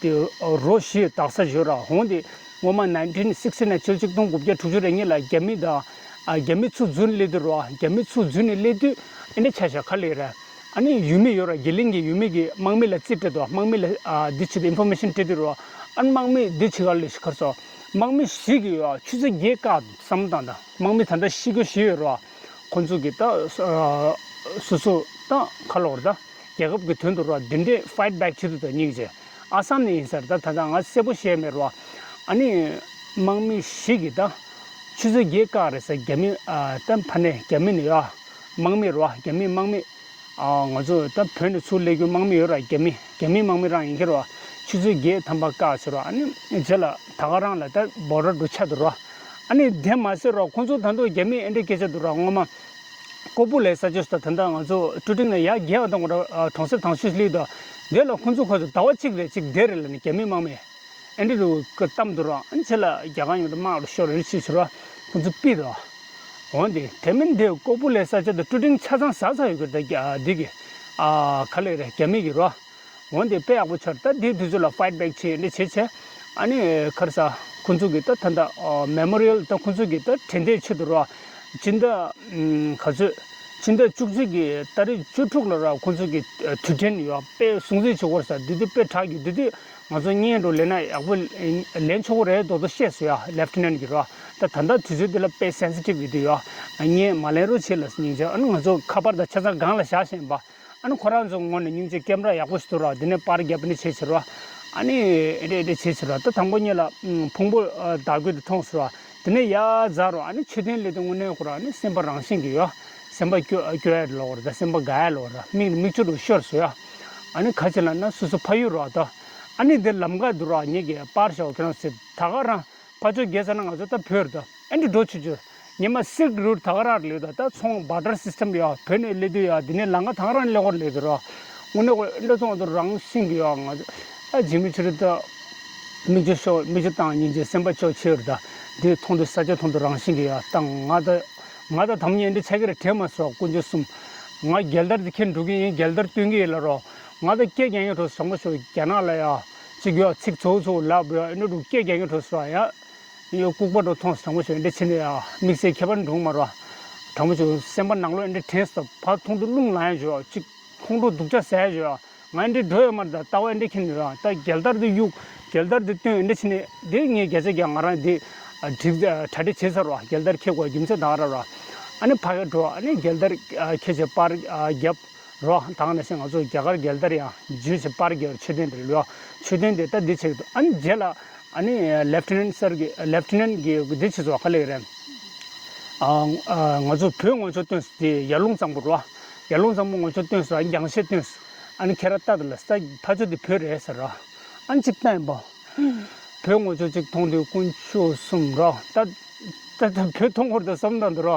འདི་རོ་བཞི་དག་ས་ཞུ་ར། འོན་ཏེ་སྔོན་མ་ནའིན་ཊིན་སིག་སི་ཊི་ནའིན་ཕྱི་ལོ་ཆིག་སྟོང་དགུ་བརྒྱ་དྲུག་ཅུ་རེ་གཉིས་ལ་རྒྱ་མི་དང་ཨ་རྒྱ་མི་ཚུར་འཛུལ་སླེབས་དུས་རོ། རྒྱ་མི་ཚུར་འཛུལ་ནས་སླེབས་དུས་ཨེ་འདྲ་ཆ་བཞག་ག་ལེར་ར། ཨ་ནི་ཡུལ་མི་ཡོད་ར། དགེ་ལིང་གི་ཡུལ་མི་གིས་དམག་མི་ལ་རྩིས་སྤྲད་དོ། དམག་མི་ལ་ཨ་འདི་ཆེད་དུ་ཨིན་ཕོར་མེ་ཤན་སྤྲད་དུས་རོ། ཨ་ནི་དམག་མི་འདི་ཆེད་ག་ལེར་ཤི་ཁར་སོ། དམག་མི་བཞི་གིས་ཡོད་ཆུ་ཚོད་བརྒྱད་བཀག་བསམ་བློ་བཏང་དང་། དམག་མི་ད་ལྟ་ཤི་རྒྱུ་བཞི་ཡོད་རོ། ཁོང་ཚོ་གིས་ད་ཨ་སོ་སོ་ད་ཁ་ལོར་ད་རྒྱལ་ཁབ་ཀྱི་དོན་དུ་རོ། འདི་འདྲའི་ཕའིཊ་བེག་བྱེད་དུ་ད་སྙིང་རྗེ། ཨ་སམ་ནས་ཡིན་ས་རེད། ད་ད་ལྟ་ང་གསལ་པོ་ཤེས་མེད་རོ། ཨ་ནི་དམག་མི་བཞི་གིས་ད་ཆུ་ཚོད་བརྒྱད་བཀག་རེད་ཟེར། རྒྱ་མི་ཨ་ད་ཕ་ནས་རྒྱ་མི་ནས་ཡོད་དམག་མི་རོ། རྒྱ་མི་དམག་མི། ཨ་ང་ཚོ་ད་བོད་ནས་ཚུར་སླེབས་རྒྱུ་དམག་མི་ཡོད་ར། རྒྱ་མི་རྒྱ་མི་དམག་མི་རང་ཡིན་གྱི་རོ། ཆུ་ཚོད་བརྒྱད་ཐམ་པ་བཀག་ཚེ་རོ། ཨ་ནི་རྗེས་ལ་ད་ག་རང་ལ་ད་བོ་ཌར་རུ་ཆགས་འདུག་རོ། ཨ་ནི་དེ་མ་ཟད་རོ། ཁོང་ཚོ་ད་དུང་རྒྱ་མི་ཨེ་འདྲ་སྐད་ཆ་འདུག་ར། སྔོན་མ་ཀོ་པུ་ལའི་ས་ཆ་ཞིག་ད་ད་ལྟ་ང་ཚོ་ཀྲུ་ཀྲིང་ནས་ཡར་རྒྱལ་བ་དང་གྲོང་གསེབ་དང་ཤོས་སླེབས་འདུག་དེ་ལ་ཁོང་ཚོ་ཁོ་ཚོ་ཟླ་བ་གཅིག་རེ་གཅིག་བསྡད་རེད་ལབ་ནས་རྒྱ་མི་དམག་མི། ཨེ་འདྲ་རུ་ཀ་གཏམ་དུ་ར། ཨ་ནི་ཆེ་ལ་རྒྱ་གར་ཡོང་དུ་དམག་རུ་ཤོར་རེ་ཆེ་ཆེ་ར། ཁོང་ཚོ་ཕུད་དོ། འོན་ཏེ་དེ་མིན་དེ་ཀོ་པུ་ལའི་ས་ཆ་དུ་ཀྲུ་ཀྲིང་ཆ་ཚང་ཟ་ས་ཡོད་གི་རེད་ད། རྒྱ་འདི་གི་ཨ་ག་ལེ་རེད། རྒྱ་མི་གི་ར། འོན་ཏེ་དཔེ་ཡག་པོ་ཆར་ད་དེའི་དུས་ཚོད་ལ་ཕའིཊ་བེག་བྱེད་འདྲ་བྱེད་བྱེད། ཨ་ནི་ཁར་ས་ཁོང་ཚོ་གི་ད་ད་ད་མེ་མོ་རི་ཡལ་ད་ཁོང་ཚོ་གི་ད་དྲན་རྟེན་ཆེད་དུ་ར། སྤྱི་ཟླ་ག་ཚོད་སྤྱི་ཟླ་བཅུ་གཅིག་གི་ཏ་རིག་བཅུ་དྲུག་ལ་ར་ཁོང་ཚོ་གི་དུས་དྲན་ཡོད་དཔེ་སྲུང་བརྩི་བྱེད་དགོས་ས་དེ་དུས་དཔེ་དྲག་གི་དེ་དུས། ང་ཚོ་བརྙན་འགྲོ་ལེན་ན་ཡག་པོ་ལེན་ཆོག་གི་རེད་མདོག་མདོག་བཤད་སོང་ཡ། ལེབ་ཊི་ནན་གྱིས་རོ། ད་ད་ལྟ་དུས་ཚོད་འདི་ལ་དཔེ་སེན་སི་ཊིབ་ཡོད་དུས་ཡ། བརྙན་མ་ལེན་རོགས་བྱེད་ལ་སྙིང་རྗེ། ཨ་ནི་ང་ཚོ་ཁ་པར་དང་ཆ་ཚང་སྒང་ལ་བཞག་བཞིན་པ། ཨ་ནི་ཁོ་རང་ཚོ་ངོ་ནས་སྙིང་རྗེ། ཀེམ་ར་ཡག་པོ་ཞིག་འདུག་ར། འདི་ནས་པར་རྒྱབ་ནས་བྱེད་བྱེད་རོ། ཨ་ནི་ཨེ་འདྲ་ཨེ་འདྲ་བྱེད་བྱེད་རོ། ད་དང་པོ་ཉིད་ལ་ཕུང་པོ་བདག་པོས་དེ་མཐོང་སོང་ར། དེ་ནས་ཡ་ཛ་རོ། ཨ་ནི་མཆོད་རྟེན་སླེབས་དུས་དངོས་གནས་ཁོ་ར་ཨ་ནི་སེམས་པ་རང་བཞིན་གྱིས་ཡ། སེམས་པ་སྐྱོ་སྐྱོ་ཡ་ལོག་ར། ད་སེམས་པ་དགའ་ཡ་ལོག་ར། མིག་ནས་མིག་ཆུ་རུ་ཤོར་སོང་ཡ། ཨ་ནི་ག་ཅི་ལབ་ན་སོ་སོ་ཕ་ཡུལ་རོ་ད། ཨ་ནི་འདིར་ལམ་ཁ་འདུག་ར། ངེད་ཀྱིས་པར་ཞོག་ཁྱེད་རང་ཚོས་ད་ག་རང་ཕར་ཕྱོགས་བརྒལ་ཚར་ན་ང་ཚོ་ད་བོད་རེད་ད། ཨེ་འདྲ་འགྲོ་ཆུ་ཆུ། ཉི་མ་སིལཀ་རུཊ་ད་ག་རང་ལེགས་ད། ད་ཚོང་བར་ཊར་སིས་ཊམ་ཡོད། བོད་ནས་སླེབས་དུས་ཡ་འདི་ནས་ལམ་ཁ་ད་ག་རང་ལེགས་པོ་ལེགས་དུ་ར། དངོས་གནས་ཁོ་ཨེ་འདྲ་ཚོང་དུ་རང་བཞིན་གྱི་ཡོད། ང་ཚོ་ཨ་འཇིགས་མེད་ཆུ་རུ་ད་མིག་ཆུ་ཤོར། མིག་ཆུ་བཏང་སྙིང་རྗེ། སེམས་པ་སྐྱོ་ཆེ་རུ་ད། འདི་མཐོང་དུས་ས་ཆ་མཐོང་དུས་རང་བཞིན་གྱི་ཡ། ད་ང་ད་ང་ད་དམ་ཉེ་འདི་ཆ་གི་རེ་དྲན་མ་སོང་། དཀོན་མཆོག་གསུམ། ང་རྒྱལ་དར་འདི་འཁྱེར་འགྲོ་གི་ཡིན། རྒྱལ་དར་སྟོན་གི་ཡིན་ལ་རོ། ང་ད་སྐད་རྒྱག་མཁན་འགྲོ་སོང་མ་སོང་། རྒྱ་ནག་ལ་ཡ་ཅིག་ཡོད་ཚིག་ཚོ་ཚོ་ལབ་ཡ། ཨེ་འདྲ་རུ་སྐད་རྒྱག་མཁན་འགྲོ་སོང་ཡ། ཡོ་ལྐུགས་པ་འགྲོ་མཐོང་སོང་མ་སོང་། ཨེ་འདྲ་བྱས་ནས་ཡ་དམིགས་བསལ་ཁྱད་པར་འགྲོ་གི་མ་རེད། དྲང་པོ་བྱས་སེམས་པ་ནང་ལོགས་ཨེ་འདྲ་དྲན་སོང་། ཕར་མཐོང་དུས་རླུང་ལངས་ཡ་བྱོས་ཡ། ཅིག་ཁོང་ཁྲོ་སྡུག་ཅག་ཟ་ཡ་བྱོས་ཡ། ང་ཨེ་འདྲ་འགྲོ་ཡོད་མ་རེད། ད་ལྟ་བ་ཨེ་འདྲ་ཁྱེར་ནས་ར། ད་རྒྱལ་དར་དེ་གཡུག་རྒྱལ་དར་དེ་སྟོན། ཨེ་འདྲ་བྱས་ནས་དེ་ངས་བརྒྱ་ཆ་བརྒྱ་ང་རང་དེ་ཨ་སྒྲིག་གྲ་སྒྲིག་བྱས་ཚར་ར། རྒྱལ་དར་འཁྱེར་དགོས་རྒྱུ་མཚན་ད་ག་ར་ར། ཨ་ནི་ཕ་གིར་འགྲོ། ཨ་ནི་རྒྱལ་དར་ཨ་འཁྱེར་བྱས་པར་ཨ་བརྒྱབ་རོ། ད་ག་ནང་བཞིན་ང་ཚོ་རྒྱ་གར་རྒྱལ་དར་ཡང་འཇུས་བྱས་པར་རྒྱབ། མཆོད་རྟེན་དེར་ལོས་མཆོད་རྟེན་དེ་ད་འདི་བྱེད་ཀྱི་འདུག་ཨ་ནི་རྗེས་ལ་ཨ་ནི་ལེབ་ཊི་ནན་སར་གི་ལེབ་ཊི་ནན་གི་འདི་བྱེད་ཚོ་ག་ལེ་རེད། ཨ་ཨ་ང་ཚོ་བོད་ངོ་ཆོ་སྟོན་སོང་། དེ་ཡར་ཀླུང་གཙང་པོ་རོ། ཡར་ཀླུང་གཙང་པོ་ངོ་ཆོ་སྟོན་སོང་། ཨ་ནི་རྒྱང་ཤེལ་སྟོན་སོང་། ཨ་ནི་ཁྱེད་རང་ལྟ་དང་ལ་ས་ཕ་ཆོ་དེ་བོད་རེད་ཟེར་རོ། ཨ་ནི་གཅིག་ལྟ་ཡིན་པ། བོད་ངོ་ཆོ་གཅིག་མཐོང་དུས་དཀོན་མཆོག་གསུམ་རོ། ད་ད་ད་བོད་མཐོང་གོ་རེད་ད་བསམ་དང་འདི་རོ།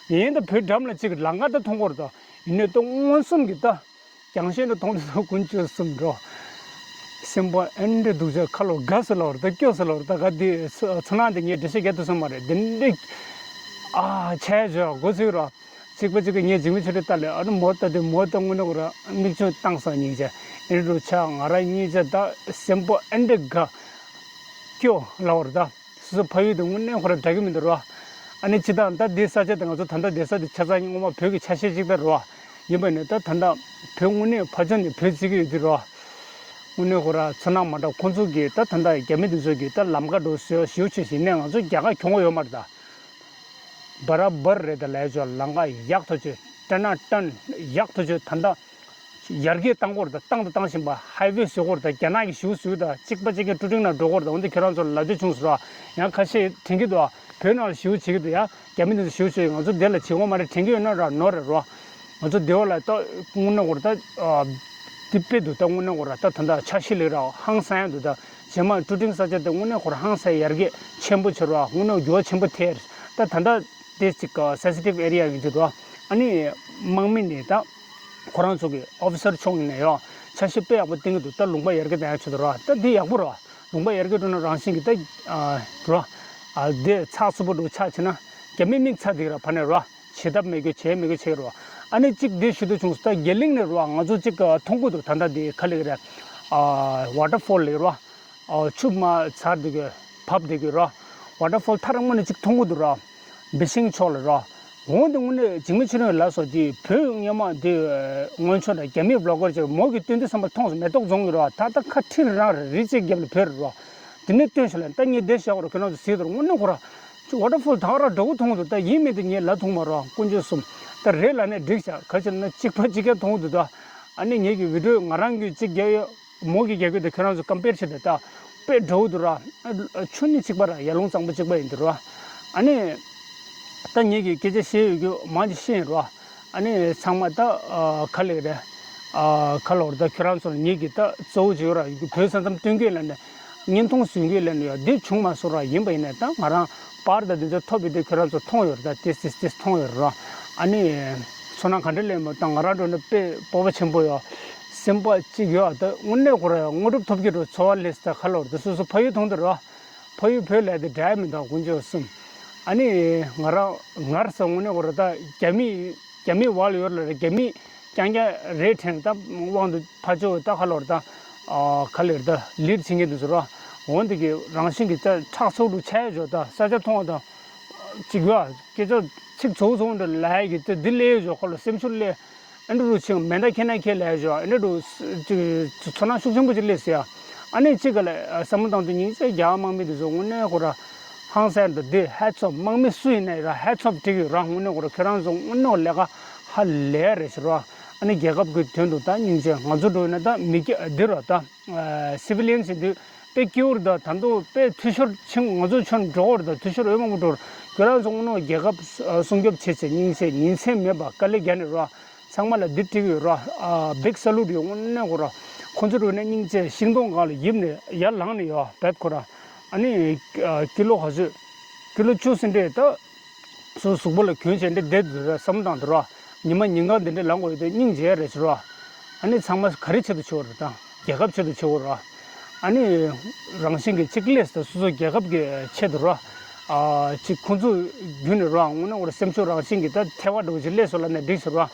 ཡིན་ད་བོད་འགྲམ་ལ་གཅིག་ལམ་ཁ་ད་མཐོང་གོ་རེད་ད། ཡིན་ནའི་ད་མངོན་སུམ་གྱི་ད། རྒྱང་ཤེལ་དུ་མཐོང་དུས་ད་དཀོན་མཆོག་གསུམ་འགྲོ། སེམས་པ་ཨེ་འདྲ་སྡུག་ཅག་ཁ་ལོ་དགའ་སུ་ལོར་ད་སྐྱོ་སུ་ལོར་ད་ག་དེ་ཚོ་ཚོ་ནང་དེ་ངས་འགྲེལ་བཤད་རྒྱག་ཐུབ་སོང་མ་རེད། དེ་འདྲ་ཨ་ཆད་བྱོས་མགོ་ཚོས་རོ། གཅིག་པ་གཅིག་གི་ངས་འཇིགས་མེད་ཆོས་སྒྲོན་ལྟ་ལས་ཨ་ནི་མོ་ལྟ་དུས་མོ་ལྟ་དངོས་གནས་ཁོ་ར་མིག་ཆུ་བཏང་སོང་། སྙིང་རྗེ། ཨེ་འདྲ་ཆ་ང་རང་གཉིས་ཆ་ད་སེམས་པ་ཨེ་འདྲ་དགའ་སྐྱོ་ལོར་ད། སོ་སོ་ཕ་ཡུལ་དུ་དངོས་གནས་ཁོ་རང་འདྲ་གི་མི་འདུག་རོ། ཨ་ནི་སྤྱི་བཏང་ད་འདི་ས་ཆ་དེ་ང་ཚོ་ད་ལྟ་བསྡད་ས་དེ་ཆ་ཚང་སྔོན་མ་བོད་ཀྱི་ཆ་ཤས་ཅིག་ད་རོ། ཡིན་པ་ནི་ད་ད་ལྟ་བོད་དངོས་གནས་ཕ་ཆོ་ནས་བོད་བརྩི་གི་ཡོད་དུས་རོ། དངོས་གནས་ཁོ་ར་ཚོ་ནང་མ་འདྲ་ཁོང་ཚོ་གིས་ད་ད་ལྟ་རྒྱ་མི་དེ་ཚོ་གིས་ད་ལམ་ཁ་འགྲོ་ཟེར་ཞུ་ཆེ་ཞིག་ནས་ང་ཚོ་རྒྱ་གར་གྱོང་གོ་ཡོད་མ་རེད་ད། བར་བར་རེད་ད་ལས་ཆོག་ལམ་ཁ་ཡག་ཐོག་ཆོད་ཏན་ན་ཏན་ཡག་ཐོག་ཆོད་ད་ལྟ་ཡར་རྒྱས་བཏང་གོ་རེད་ད་བཏང་དང་བཏང་བཞིན་པ་ཧའི་ཝེ་བཟོ་གོ་རེད་ད་རྒྱ་ནག་གི་ཞུ་བཟོས་ད་གཅིག་པ་གཅིག་གི་ཀྲུ་ཀྲིང་ན་འགྲོ་གོ་རེད་ད་འོན་ཏེ་ཁྱོད་རང་ཚོ་ལ་ལབ་རྒྱུ་བྱུང་སོང་ར་ཡང་ཁ་ཤས་དྲན་གྱི་འདུག་ཨ་བོད་ནང་ལ་ཞུ་བྱེད་ཀྱི་འདུག་ཡ། རྒྱ་མི་འདི་ཚོ་ཞུ་ཞུ་ང་ཚོ་འདི་ལ་བྱེད་དགོས་མ་རེད་དྲན་གྱི་ཡོད་ན་ར་ནོར་རེད་རོ། ང་ཚོ་འདི་བ་ལ་ཏོ་དངོས་གནས་ཁོ་ར་ཏ་འདི་དཔེ་འདུག་ཏ་དངོས་གནས་ཁོ་ར་ཏ་ད་ལྟ་ཆ་ཤས་ལེགས་ར་ཧང་སང་ཡ་འདུག་ཏ་རྗེས་མ་ཀྲུ་ཀྲིང་ས་ཆ་དེ་དངོས་གནས་ཁོ་ར་ཧང་སང་ཡར་རྒྱས་ཆེན་པོ་བྱེད་རོ་དངོས་གནས་འགྱུར་བ་ཆེན་པོ་ཐེབས་ཏ་ད་ལྟ་དེ་ཅིག་སེན་སི་ཊིབ་ཨེ་རི་ཡ་ཡིན་གྱི་འདུག་ཨ་ནི་དམག་མི་ནས་ཏ་ཁོ་རང་ཚོ་གི་ཨོ་ཕི་སར་ཕྱོགས་ནས་ཡང་ཆ་ཤས་དཔེ་ཡག་པོ་བསྟན་གྱི་འདུག་ཏ་ལུང་པ་ཡར་རྒྱས་གཏང་ཡ་ཆེད་དུ་རོ་ཏ་འདི་ཡག་པོ་རོ། ལུང་པ་ཡར་རྒྱས་འགྲོ་ན་རང་བཞིན་གྱི་ད་རོ། དེ་ཚགས་ཚུད་པོ་འགྲོ་ཆགས་ཆེ་ན་རྒྱ་མི་དམིགས་ཚད་དེ་ར་ཕ་ནས་རོ། བྱེད་ཐབས་མེད་རྒྱུ་བྱེད་མེད་རྒྱུ་བྱེད་རོ། ཨ་ནི་གཅིག་འདི་ཞུ་འདོད་བྱུང་སོང་ད་རྒྱ་གླིང་ནས་རོ་ང་ཚོ་གཅིག་མཐོང་གི་འདུག་ད་ལྟ་འདི་ག་ལེགས་རེད། ཝ་ཊར་ཕོལ་ལེགས་རོ། ཆུ་མ་ཚར་འདུག་གི་བབས་འདུག་གི་རོ། ཝ་ཊར་ཕོལ་ཐ་ར་དངོས་ནས་གཅིག་མཐོང་གི་འདུག་རོ། བི་ཤིང་ཕྱོགས་ལ་རོ། འོང་དེ་དངོས་གནས་འཇིགས་མེད་ཆོས་སྒྲོན་ལགས་སོ་དེ་བོད་སྔོན་མ་དེ་སྔོན་ཆད་ལ་རྒྱ་མིའི་བི་ལོག་གར་ཅིག་མོ་གི་སྟོན་དུས་བསམ་པ་མཐོང་སོང་མེ་ཏོག་རྫོང་གི་རོ་ད་ལྟ་ཁ་ཁྲིར་རང་རེད་རི་གཅིག་རྒྱབ་ལ་བོད་རེད་རོ། དེ་ནས་སྟོན་ཤག་ལ་ད་ངས་བསྡད་བཞག་རོ་ཁྱོད་རང་ཚོ་གཟིགས་དང་དངོས་གནས་ཁོ་ར་ཅིག་ཝ་ཊར་ཕོལ་ད་ག་ར་འདྲ་བོ་མཐོང་འདུག་ད་ཡིན་མིན་དེ་ངས་ལབ་ཐུབ་མ་རོ་དཀོན་མཆོག་གསུམ་ད་རེད་ལབ་ནས་འགྲིག་ཤག་ག་ཅིག་ན་གཅིག་པ་གཅིག་རྐྱང་མཐོང་འདུག་ད་ཨ་ནི་ངེད་ཀྱི་བི་ཌིའོ་ང་རང་གི་གཅིག་རྒྱབ་ཡོད། མོ་གི་རྒྱ་སྐད་དེ་ཁྱོད་རང་ཚོ་ཀམ་པེར་བྱེད་དེ་ད་དཔེ་འདྲ་བོ་འདུག་ར། ཆུ་ནི་གཅིག་པ་ར་ཡར་ཀླུང་གཙང་པོ་གཅིག་པ་ཡིན་འདུག་ར། ཨ་ནི་ད་ངེད་ཀྱི་སྐད་ཆ་བཤད་ཡོད་རྒྱུ་མང་ཆེ་ཤེས་ཡིན་ར། ཨ་ནི་ཚང་མ་ད་ག་ལེགས་རེད། ག་ལོར་ད་ཁྱོད་རང་ཚོ་ལ་ངེད་ཀྱི་ད་གཙོ་བོ་བྱེད་ཡོད་ར་ཡོད་རྒྱུ་བོད་ས་མཚམས་སྟོན་གྱི་ལ་ནས་བརྙན་ཐུང་བཟོས་གྱི་ལ་ནས་ཡོད་འདི་བྱུང་མ་སོང་ར་ཡིན་པ་ཡིན་ནས་ད་ང་རང་པར་ད་འདི་ཚོ་ཐོབ་ཡོད་དེ་ཁྱོད་རང་ཚོ་མཐོང་ཡོད་ར་ད་ཏིས་ཏིས་ཏིས་མཐོང་ཡོད་ར། ཨ་ནི་ཚོར་སྣང་ག་འདྲ་ལེན་མོ་ད་ང་རང་འགྲོ་ན་དཔེ་སྤོབས་པ་ཆེན་པོ་ཡོད། སེམས་པ་གཅིག་ཡོད་ད་དངོས་གནས་ཁོ་ར་དངོས་གྲུབ་ཐོབ་ཀྱི་འགྲོ་འཚོ་བ་ལས་ད་ཁ་ལོར་ད་སོ་སོ་ཕ་ཡུལ་མཐོང་དུ་རོ། ཕ་ཡུལ་བོད་ལས་དེ་འདྲ་མི་འདུག་དཀོན་མཆོག་གསུམ། ཨ་ནི་ང་རང་ངར་ས་དངོས་གནས་ཁོ་ར་ད་རྒྱ་མི་རྒྱ་མི་བ་ལ་ཡོད་ལ་རྒྱ་མི་རྐྱང་རྐྱང་རེད་དྲན་ད་དབང་དུ་ཕ་ཆོས་ད་ཁ་ལོར་ད་ཁ་ལེར་ད་ལིར་ཕྱིན་གྱི་འདུག་ཟེར་རོ། འོན་ཏེ་གི་རང་བཞིན་གྱི་ད་ཁྲག་ཚོགས་དྲུག་ཆ་ཡ་འཇོག་ད་ས་ཆ་མཐོང་བ་ད་གཅིག་ཡོད་སྐད་ཆ་ཚིག་ཚོགས་ཚོགས་འདྲ་ལ་ཡ་གི་ད་འདི་ལས་འཇོག་ཁ་ལོ་སེམས་ཤུགས་ལས། ཨ་འདྲ་རུ་ཆིང་མེ་མདའ་ཁྱེར་ན་ཁྱེར་ལས་ཞོ་ཨ་འདྲ་རུ་ཅིག་ཚོར་སྣང་ཤུགས་ཆེན་པོ་ཅིག་སླེབས་ཟེར་ཡ། ཨ་ནི་གཅིག་ག་ལ་བསམ་བློ་བཏང་དུས་ཉིན་ཚེ་རྒྱ་དམག་མི་དེ་ཚོ་དངོས་གནས་ཁོ་ར་ཧང་སང་འདུག་དེ་ཧེ་ཚོབ་དམག་མི་སུ་ཡིན་ན་ཡི་ར་ཧེ་ཚོབ་སྤྲད་ཀྱི་ཡོད་ར་དངོས་གནས་ཁོ་ར་ཁྱོད་རང་ཚོ་དངོས་གནས་ལས་ཀ་ཧ་ལས་རེད་ཟེར་ར། ཨ་ནི་རྒྱལ་ཁབ་ཀྱི་དོན་དུ་ད་སྙིང་རྗེ་ང་ཚོ་འགྲོ་ཡིན་ན་ད་མི་སྐྱ་འདི་ར་ད་སི་བི་ལི་ཡན་ཟེར་དུས་དཔེ་སྐྱིད་པོ་རེད་ད་ད་དུང་དཔེ་འཐུས་ཤོར་ཆེན་ང་ཚོ་ཆོན་འགྲོ་བར་ད་འཐུས་ཤོར་འོས་མང་པོ་འགྲོ་ར་ཁྱོད་རང་ཚོ་དངོས་གནས་རྒྱལ་ཁབ་སྲུང་སྐྱོབ་བྱེད་ཆེད་སྙིང་རྗེ་ཉིན་མཚན་མེད་པ་དཀའ་ལས་རྒྱག་ནས་ར། ཚང་མ་ལ་འདི་བྲིས་ཡོད་ར། ཨ་big salute ཡོད་དངོས་གནས་ཁོ་ར། ཁོ་ཚོ་རུ་ནས་སྙིང་རྗེ་ཤིང་སྡོང་སྒང་ལ་ཡིབ་ནས་ཡར་ལངས་ནས་ཡོད་བེབ་ཁོ་ར། ཨ་ནི་ཀི་ལོ་ག་ཚོད། ཀི་ལོ་བཅུ་ཟིན་འདྲས་ད། སོ་གཟུགས་པོ་ལ་གྱོན་བྱས་འདྲས་བསྡད་འདུག་ར་བསམ་བཏང་འདུག་ར། ཉི་མ་ཉིན་གང་འདི་འདྲས་ལངས་དགོས་ཡོད་དེ་སྙིང་རྗེ་རེད་ཟེར་ར། ཨ་ནི་ཚང་མ་ག་རེ་ཆེད་དུ་བྱེད་དགོས་རེད་ད། རྒྱལ་ཁབ་ཆེད་དུ་བྱེད་དགོས་ར། ཨ་ནི་རང་བཞིན་གྱི་གཅིག་སླེབས་སོ་སོ་སོ་རྒྱལ་ཁབ་ཀྱི་ཆེད་དུ་ར། ཨ་གཅིག་ཁོང་ཚོ་བརྒྱུད་ནས་ར་དངོས་གནས་ཁོ་ར་སེམས་ཤུགས་རང་བཞིན་གྱི་ད་ཐལ་བ་འགྲོ་གཅིག་སླེབས་སོང་ལབ་ནས་འགྲིག་ཟེར་ར།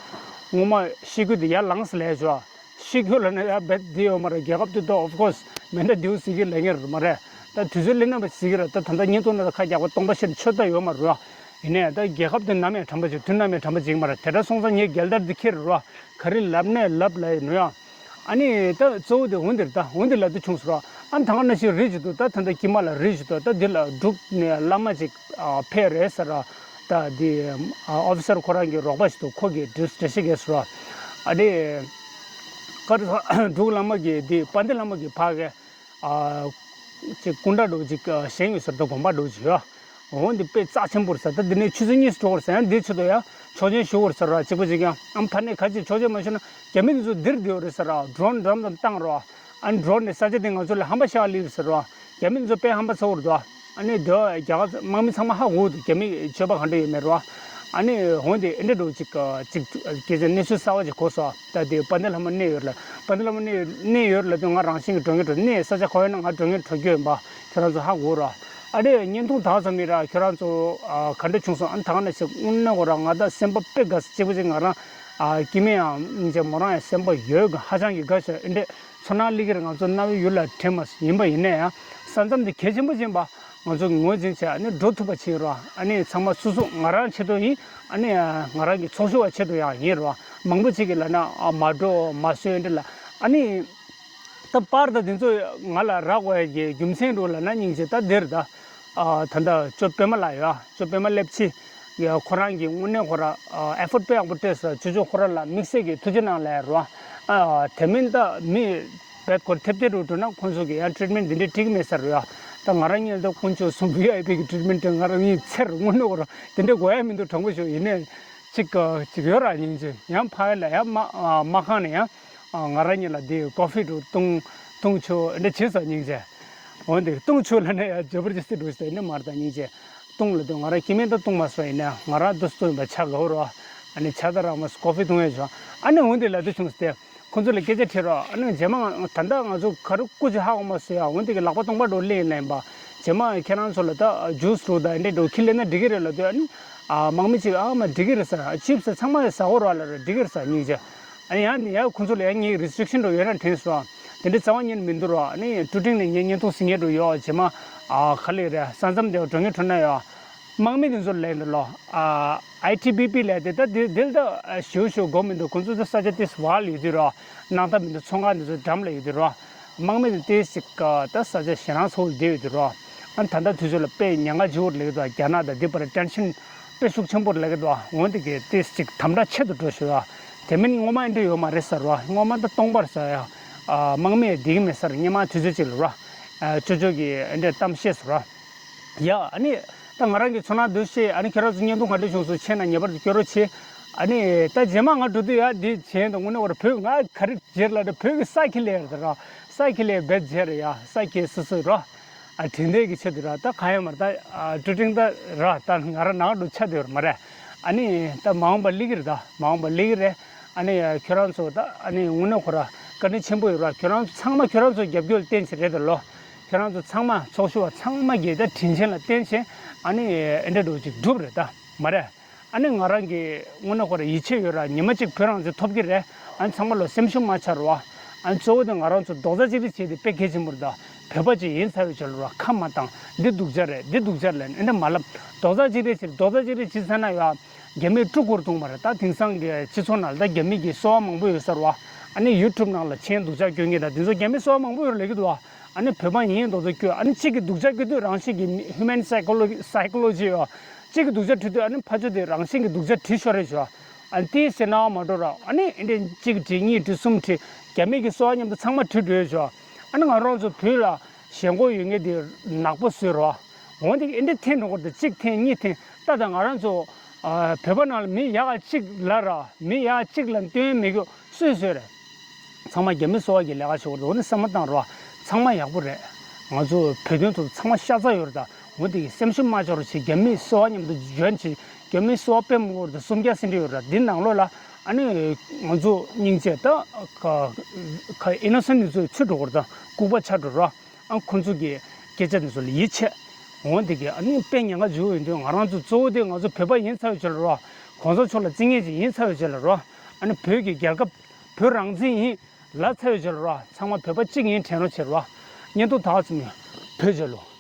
ངོ་མ་ཤི་རྒྱུ་དེ་ཡར་ལངས་སོང་ལབ་ཞོ། ཤི་རྒྱུ་ལབ་ན་ཡར་བེད་དེ་ཡོད་མ་རེད་རྒྱལ་ཁབ་དེ་ད་of course མེ་མདའ་རྡེའུ་ཟེར་གི་ལབ་ངེས་རེད་མ་རེད། ད་དུས་ཚོད་སླེབས་ན་བ་ཟེར་གི་རེད་ད་ད་ལྟ་བརྙན་ཐུང་ནང་ལ་ཁ་རྒྱག་པ་སྟོང་པ་ཤི་ནས་ཆོད་ད་ཡོད་མ་རེད། ཡིན་ནའི་ད་རྒྱལ་ཁབ་དེ་ནམ་ཡང་དྲན་པ་བྱེད་དུས་ནམ་ཡང་དྲན་པ་བྱེད་ཀྱི་མ་རེད་དེ་འདྲ་སོང་ཙང་ངས་རྒྱལ་དར་འདི་འཁྱེར་རོ། ག་རེ་ལབ་ནས་ལབ་ལ་ཡིན་ནོ་ཡང་། ཨ་ནི་ད་གཙོ་བོ་དེ་འོན་འདིར་ད་འོན་འདི་ལབ་དུས་བྱུང་སོང་རོ། ཨ་ད་ག་ན་ཞིག་རེད་ཅིག་འདུག་ད་ད་ལྟ་དཀྱིལ་མ་ལ་རེད་ཅིག་འདུག་ད་འདི་ལ་འབྲུག་ནས་བླ་མ་ཅིག་ཕེབས་རེད་ཟེར་ར། ད་འདི་ཨོ་ཕི་སར་ཁོ་རང་གི་རོགས་པ་ཞིག་འདུག་ཁོ་གིས་འགྲེལ་བཤད་བྱེད་ཀྱི་སོང་རོ། ཨ་ནི་ཀར་འབྲུག་བླ་མ་གིས་འདི་དཔལ་ལྡན་བླ་མ་གིས་ཕ་གི་ཅིག་སྐུ་འདྲ་འདྲ་བོ་ཅིག་བཞེངས་ཡོད་ཟེར་འདུག་དགོན་པ་འདྲ་བོ་ཅིག་ཡོད། འོ་འདི་དཔེ་རྩ་ཆེན་པོ་རེད་ཟེར། ད་འདི་ནས་ཆུ་ཚོད་གཉིས་འགྲོ་བར་ཟེར་ཡང་འདིའི་ཆེད་དུ་ཡང་ཆོག་མཆན་ཞུ་བར་ཟེར་ར་གཅིག་པ་གཅིག་ཡང་ཨམ་ཕ་ནས་ག་ཅིག་ཆོག་མཆན་མ་ཞུ་ན་རྒྱ་མི་འདི་ཚོ་འདིར་སྡོད་རེད་ཟེར་ར་ཌོ་རོན་འགྲམ་ཙམ་བཏང་རོགས། ཨ་ཌོ་རོན་ནས་ས་ཆ་དེ་ང་ཚོ་ལ་ཧམ་པ་ཤ་སླེབས་ཟེར་རོགས། རྒྱ་མི་འདི་ཚོ་དཔེ་ཧམ་པ་ཚ་བོ་རེད་དོ། ཨ་ནི་འདི་རྒྱ་གར་དམག་མི་ཚང་མ་ཧ་གོ་འདུག་རྒྱ་མི་སྤྱོད་པ་ག་འདྲ་ཡོད་མེད་རོགས། ཨ་ནི་འོན་ཏེ་ཨེ་འདྲ་འགྲོ་གཅིག་གཅིག་སྐད་ཆ་གནས་ཚུལ་གསར་བ་ཅིག་གོ་སོང་ད་དེ་དཔལ་ལྡན་ལྷ་མོ་གནས་ཡོད་ལ་དཔལ་ལྡན་ལྷ་མོ་གནས་ཡོད་ལ་དུས་ང་རང་བཞིན་གྱི་འགྲོ་ངེས་འགྲོ་གནས་ས་ཆ་ག་བ་ཡོད་ན་ང་འགྲོ་ངེས་འགྲོ་རྒྱུ་ཡིན་པ། ཁྱོད་རང་ཚོ་ཧ་གོ་ར། ཨ་རེ་བརྙན་ཐུང་དག་ཙམ་མིན་ར་ཁྱོད་རང་ཚོ་ཨ་ག་འདྲ་བྱུང་སོང་ཨ་ཐང་ན་ཞིག་དངོས་གནས་གོ་ར་ང་ད་སེམས་པ་དཔེ་དགའ་ས་གཅིག་པུ་ཅིག་ང་རང་ཨ་སྐྱེ་དམན་ཡང་སྙིང་རྗེ་མོ་རང་ཡང་སེམས་པ་ཡོད་གི་ཧ་ཅང་གི་དགའ་ཤོག་ཨེ་འདྲས་ཚོར་སྣང་སླེབས་ཀྱི་རེད། ང་ཚོ་གནའ་བོའི་ཡུལ་ལ་དྲན་མ་ཡིན་པ་ཡིན་ན་ཡང་ས་མཚམས་འདི་གལ་ཆེན་པོ་ཅིག་ཡིན་པ་ང་ཚོ་ངོས་འཛིན་བྱས་ཨ་ནི་འགྲོ་ཐུབ་པ་བྱེད་རོགས། ཨ་ནི་ཚང་མ་སོ་སོ་ང་རང་ཆེད་དུ་ཡིན་ཨ་ནི་ང་རང་གི་ཚོགས་ཞུགས་པ་ཆེད་དུ་ཡང་ཡིན་རོགས། མང་པོ་ཅིག་གིས་ལབ་ན་ཨ་མ་འགྲོ་མ་བཟོས་ཨེ་འདྲས་ལ་ཨ་ནི། ད་པར་ད་དེ་ཚོ་ང་ལ་རག་པའི་རྒྱུ་མཚན་རུ་ལ་ན་སྙིང་རྗེ་ད་འདིར་ད། ད་ད་ཅོ་པད་མ་ལགས་ཡོད་ཅོ་པད་མ་སླེབས་ཆི། ཡ་ཁོ་རང་གིས་དངོས་གནས་ཁོ་ར་ཨེ་ཕོར་ཊི་དཔེ་ཡག་པོ་སྤྲད་སོང་། ཅོ་ཅོ་ཁོ་ར་ལ་དམིགས་བསལ་གྱི་ཐུགས་རྗེ་གནང་ལབ་རོ། ཨ་དེ་མིན་ད་མི་རྦད་ཁོར་ཐེབས་ཐེབས་རུ་འགྲོ་ན་ཁོང་ཚོ་གིས་ཡང་ཊི་རིཊ་མེན་ཊི་འདི་འདྲའི་འགྲིག་མེད་ས་རེད་ཡ། ད་ང་རང་གཉིས་ད་དཀོན་མཆོག་གསུམ་བི་ཨའི་ཕི་གི་ཊི་རིཊ་མེན་ཊི་ང་རང་གཉིས་ཚེ་རུ་དངོས་གནས་ཁོ་ར་དེ་འདྲ་དགོས་ཡ་མི་འདུག་དྲང་པོ་ཞུ་ཡིན་ནའི་ཅིག་ཅིག་ཡོད་ར། སྙིང་རྗེ། ཡང་ཕ་ཡུལ་ལ་ཡང་མ་མ་ཁང་ནས་ཡང་ང་རང་གཉིས་ལ་འདི་ཀོ་ཕི་འདྲ་བཏུང་བཏུང་ཆོག་འདྲ་བྱེད་ས། སྙིང་རྗེ། འོན་ཏེ་བཏུང་ཆོག་ལབ་ན་ཡང་ཇ་བར་ཇི་སི་འདྲ་ཞིག་ད་ཡིན་ན་མ་རེད། ད་སྙིང་རྗེ། བཏུང་ལ་དུས་ང་རང་སྐྱེ་དམན་ད་བཏུང་མ་སོང་། ཡིན་ན་ང་རང་དུ་སྟོན་པ་ཆ་དགའ་བོ་རོ། ཨ་ནི་ཆ་ད་རང་མ་ཀོ་ཕི་བཏུང་ཡས་བྱུང་། ཨ་ནི་འོན་ཏེ་ལབ་དུས་བྱུང་སྟེ། ཁོང་ཚོ་ལ་སྐད་ཆ་དྲིས་རོགས། ཨ་ནི་རྗེས་མ་ང་ད་ལྟ་ང་ཚོ་ག་རེ་སྐུ་ཅི་ཧ་གོ་མ་སོང་ཡ། འོན་ཏེ་གི་ལག་པ་སྟོང་པ་འགྲོ་ལེན་ལེན་པ། རྗེས་མ་ཁྱེད་རང་ཚོ་ལ་ད་ཇུས་རུ་ད་འདྲེ་འགྲོ་ཁྱི་ལེན་ན་འགྲིག་གི་རེད་ལབ་དུས། ཨ་ནི་ཨ་དམག་མི་གཅིག་ཨ་མ་འགྲིག་གི་རེད་ཟེར། ཅིབ་སི་ཚང་མ་ཟ་གོ་རོགས་ལབ་ར། འགྲིག་གི་རེད་ཟེར། སྙིང་རྗེ། ཨ་ནི་ཡང་ཡང་ཁོང་ཚོ་ལ་ཡང་ངའི་རི་སི་ཊི་རིག་ཤན་འགྲོ་ཡོད་ན་དྲན་སོང་། དེ་འདྲའི་རྩ་བ་ཉིད་ནས་མི་འདུག་རོགས། ཨ་ནི་ཀྲུ་ཀྲིང་ནས་ངའི་བརྙན་ཐུང་གཟིགས་མཁན་འགྲོ་ཡོད། རྗེས་མ་ཨ་ག་ལེ་རེད། ས་མཚམས་དེ་གྲོན་ངེས་གྲོན་ན་ཡོད། དམག་མི་དེ་ཚོ་ལས་འདི་ལོ། ཨ་ཨའི་ཊི་བི་པི་ལས་དེ་ད་དེ་དེ་ལ་ད་ཞུ་ཞུ་དགོས་མི་འདུག་ཁོང་ཚོ་ད་ས་ཆ་ཏིས་བ་ལ་ཡོད་དུས་རོ། སྣང་ཐ་མི་འདུག་ཚོང་ཁང་དེ་ཚོ་འགྲམ་ལ་ཡོད་དུས་རོ། དམག་མི་དེ་ཏིས་ཅིག་ད་ས་ཆ་ཞེ་རང་ཚོ་བསྡད་ཡོད་དུས་རོ། ཨ་ད་ལྟ་དུས་ཚོད་ལ་དཔེ་ཉེན་ཁ་ཆེ་བོར་སླེབས་འདུག་རྒྱ་ནག་དང་འདི་བར་ཊེན་ཤན་དཔེ་ཤུགས་ཆེན་པོར་སླེབས་འདུག་འོན་ཏེ་གི་ཏིས་ཅིག་དམ་དྲག་ཆེ་དུ་འགྲོ་ཞུ་ཡ། དེ་མིན་སྔོན་མ་འདྲ་ཡོད་མ་རེད་ཟེར་རོ། སྔོན་མ་ད་སྟོང་པར་ཟེར་ཡ། དམག་མི་བསྡད་ཀྱི་མེད་ས་རེད། སྔོན་མ་དུས་ཚོད་ཅིག་ལ་རོ། ཅོ་ཅོ་གི་འདྲ་གཏམ་བཤད་ཟེར་རོ། ཡ་ཨ་ནི་ད་ང་རང་གི་ཚོར་སྣང་འདུག་ཤེས། ཨ་ནི་ཁྱེད་རང་ཚོ་བརྙན་ཐུང་ག་འདྲ་བྱུང་སོང་། ཆེ་ན་ངེས་པར་དུ་སྐྱོར་རོགས་བྱེད། ཨ་ནི་ད་རྗེས་མ་ང་འགྲོ་དུས་ཡ་འདི་བྱས་འདུག་དངོས་གནས་བར་བོད་ང་ག་རེ་བྱེད་ལ་འདྲ། བོད་ཀྱི་ས་ཁྱི་ལས་རེད་ར། ས་ཁྱི་ལས་བེད་བྱེད་རེད་ཡ། ས་ཁྱི་སུ་སུ་རོ། ཨ་དྲིན་དེ་གི་ཆེད་དུ་ར། ད་ག་ཡོད་མ་རེད། ད་ཀྲུ་ཀྲིང་ད་ར་ད་ང་ར་ནང་འགྲོ་ཆ་དེ་ཡོད་མ་རེད། ཨ་ནི་ད་མ་འོངས་པ་ལི་གི་རེད། ད་མ་འོངས་པ་ལི་གི་རེད། ཨ་ནི་ཁྱོད་རང་ཚོ་ད་ཨ་ནི་དངོས་གནས་ཁོ་ར་བཀའ་དྲིན་ཆེན་པོ་ཡོད་ར། ཁྱོད་རང་ཚོ་ཚང་མ་ཁྱོད་རང་ཚོ་རྒྱབ་སྐྱོར་ལ་བརྟེན་བྱས་རེད་ད་ལོ། ཁྱོད་རང་ཚོ་ཚང་མ་ཚོགས་ཞུགས་པ་ཚང་མ་གིས་ད་དྲིན་ཆེན་ལ་བརྟེན་བྱས་ཨ་ནི་ཨེ་འདྲ་འགྲོ་ཅིག་འགྲུབ་རེད་ད་མ་རེད། ཨ་ནི་ང་རང་གི་དངོས་གནས་ཁོ་ར་ཡིད་ཆེས་ཡོད་ར། ཉི་མ་གཅིག་བོད་རང་བཙན་ཐོབ་ཀྱི་རེད། ཨ་ནི་ཚང་མ་ལོ་སེམས་ཤུགས་མ་ཆག་རོགས། ཨ་ནི་གཙོ་བོ་དེ་ང་རང་ཚོ་རྡོག་རྩ་གཅིག་སྒྲིལ་བྱས་ཏེ་དཔེ་གལ་ཆེན་པོ་རེད་ད། བོད་པ་ཅིག་ཡིན་ཚར་བའི་རྗེས་ལ་རོགས། ཁ་མ་བཏང་། འདི་སྡུག་ཅག་རེད། འདི་སྡུག་ཅག་རེད་ཨེ་འདྲ་མ་ལབ། རྡོག་རྩ་གཅིག་སྒྲིལ་བྱས། རྡོག་རྩ་གཅིག་སྒྲིལ་བྱས་ཚར་ན་ཡ། རྒྱ་མིས་དཀྲུག་སྐོར་གཏོང་བ་རེད། ད་དེང་སང་གི་སྤྱི་ཚོགས་ནང་ལ་ད་རྒྱ་མི་གི་སོ་པ་མང་པོ་ཡོད་ས་རེད་བ། ཨ་ནི་ཡུ་ཊུབ་ནང་ལ་མཆན་སྡུག་ཅག་སྐྱོན་མཁན་དང་དེ་ཚོ་རྒྱ་མི་སོ་པ་མང་པོ་ཡོད་རེད་ལབ་ཀྱི་འདུག་བ། ཨ་ནི་བོད་པ་ཡིན་མདོག་ཚོ་སྐྱོན། ཨ་ནི་གཅིག་གིས་སྡུག་ཅག་སྐྱོན་དུས་རང་བཞིན་གྱི་ཧིའུ་མན་སའི་ཀོ་ལོ་སའི་ཀོ་ལོ་ཇི་ཡོད། གཅིག་གིས་སྡུག་ཅག་བྲིས་དུས་ཨ་ནི་ཕར་ཕྱོགས་དེ་རང་བཞིན་གྱིས་སྡུག་ཅག་བྲིས་ཤོར་རེད་ཞོ། ཨ་ནི་དེའི་ཟེར་ན་མ་འགྲོ་ར། ཨ་ནི་ཨེ་འདྲས་གཅིག་བྲིས་གཉིས་བྲིས་གསུམ་བྲིས། རྒྱ་མི་གི་སོ་པ་མཉམ་དུ་ཚང་མ་བྲིས་འགྲོ་ཡོད་ཞོ། ཨ་ནི་ང་རང་ཚོ་བོད་ལ་ཞེན་ཁོག་ཡོད་མཁན་དེ་ནག་པོ་བཟོས་རོགས། འོན་ཏེ་ཨེ་འདྲས་ཐེན་འགྲོ་སྐོར་དུ་གཅིག་ཐེན་གཉིས་ཐེན་ད་ལྟ་ང་རང་ཚོ་ཨ་བོད་པ་ནང་ལ་མི་ཡག་ག་གཅིག་ལ་ར། མི་ཡག་གཅིག་ལ་སྟོན་མི་དགོས། སུས་བཟོས་རེད། ཚང་མ་རྒྱ་མི་སོ་པ་གི་ལས་ཀ་བྱེད་དགོས་རེད། འོ་ན་བསམ་བློ་བཏང་རོགས། ཚང་མ་ཡག་པོ་རེད། ང་ཚོ་བོད་དོན་ཐོག་ཚང་མ་ཤ་ཚ་ཡོད་རེད་ད། འོ་དེ་གི་སེམས་ཤུགས་མ་ཆག་རོགས་བྱེད། རྒྱ་མི་སོ་པ་མཉམ་དུ་ཇོན་བྱེད། རྒྱ་མི་སོ་པ་དཔེ་མང་པོ་ཡོད་རེད་ད། སུམ་བརྒྱ་ཟིན་གྱི་ཡོད་རེད་ད། འདི་ནང་ལོགས་ལ་ཨ་ནི་ང་ཚོ་སྙིང་རྗེ་ད་ཁ་ཁ་ཨི་ནོ་སེན་ཊི་ཚོ་ཚུད་འགྲོ་གི་རེད་ད། ལྐུགས་པ་ཆགས་འགྲོ་རོགས། ཨ་ཁོ་ཚོ་གི་སྐད་ཆ་དེ་ཚོ་ལ་ཡིད་ཆེས། འོ་དེ་གི་ཨ་ནི་དཔེ་ཉེན་ཁ་འཇུག་ཡོད་དུས་ང་རང་ཚོ་གཙོ་བོ་དེ་ང་ཚོ་བོད་པ་ཡིན་ཚར་བའི་ཆེད་ལ་རོགས། གོང་ས་མཆོག་ལ་བརྩི་མཁན་ཅིག་ཡིན་ཚར་བའི་ཆེད་ལ་རོགས། ཨ་ནི་བོད་ཀྱི་རྒྱལ་ཁབ་བོད་རང་བཙན་ཡིན་ལབ་ཚར་བའི་ཆེད་ལ་རོགས། ཚང་མ་བོད་པ་གཅིག་ཡིན་དྲན་རོགས་བྱེད་རོགས། བརྙན་ཐུང་དག་ཙམ་ཡོད། བོད་རྒྱལ་ལོ།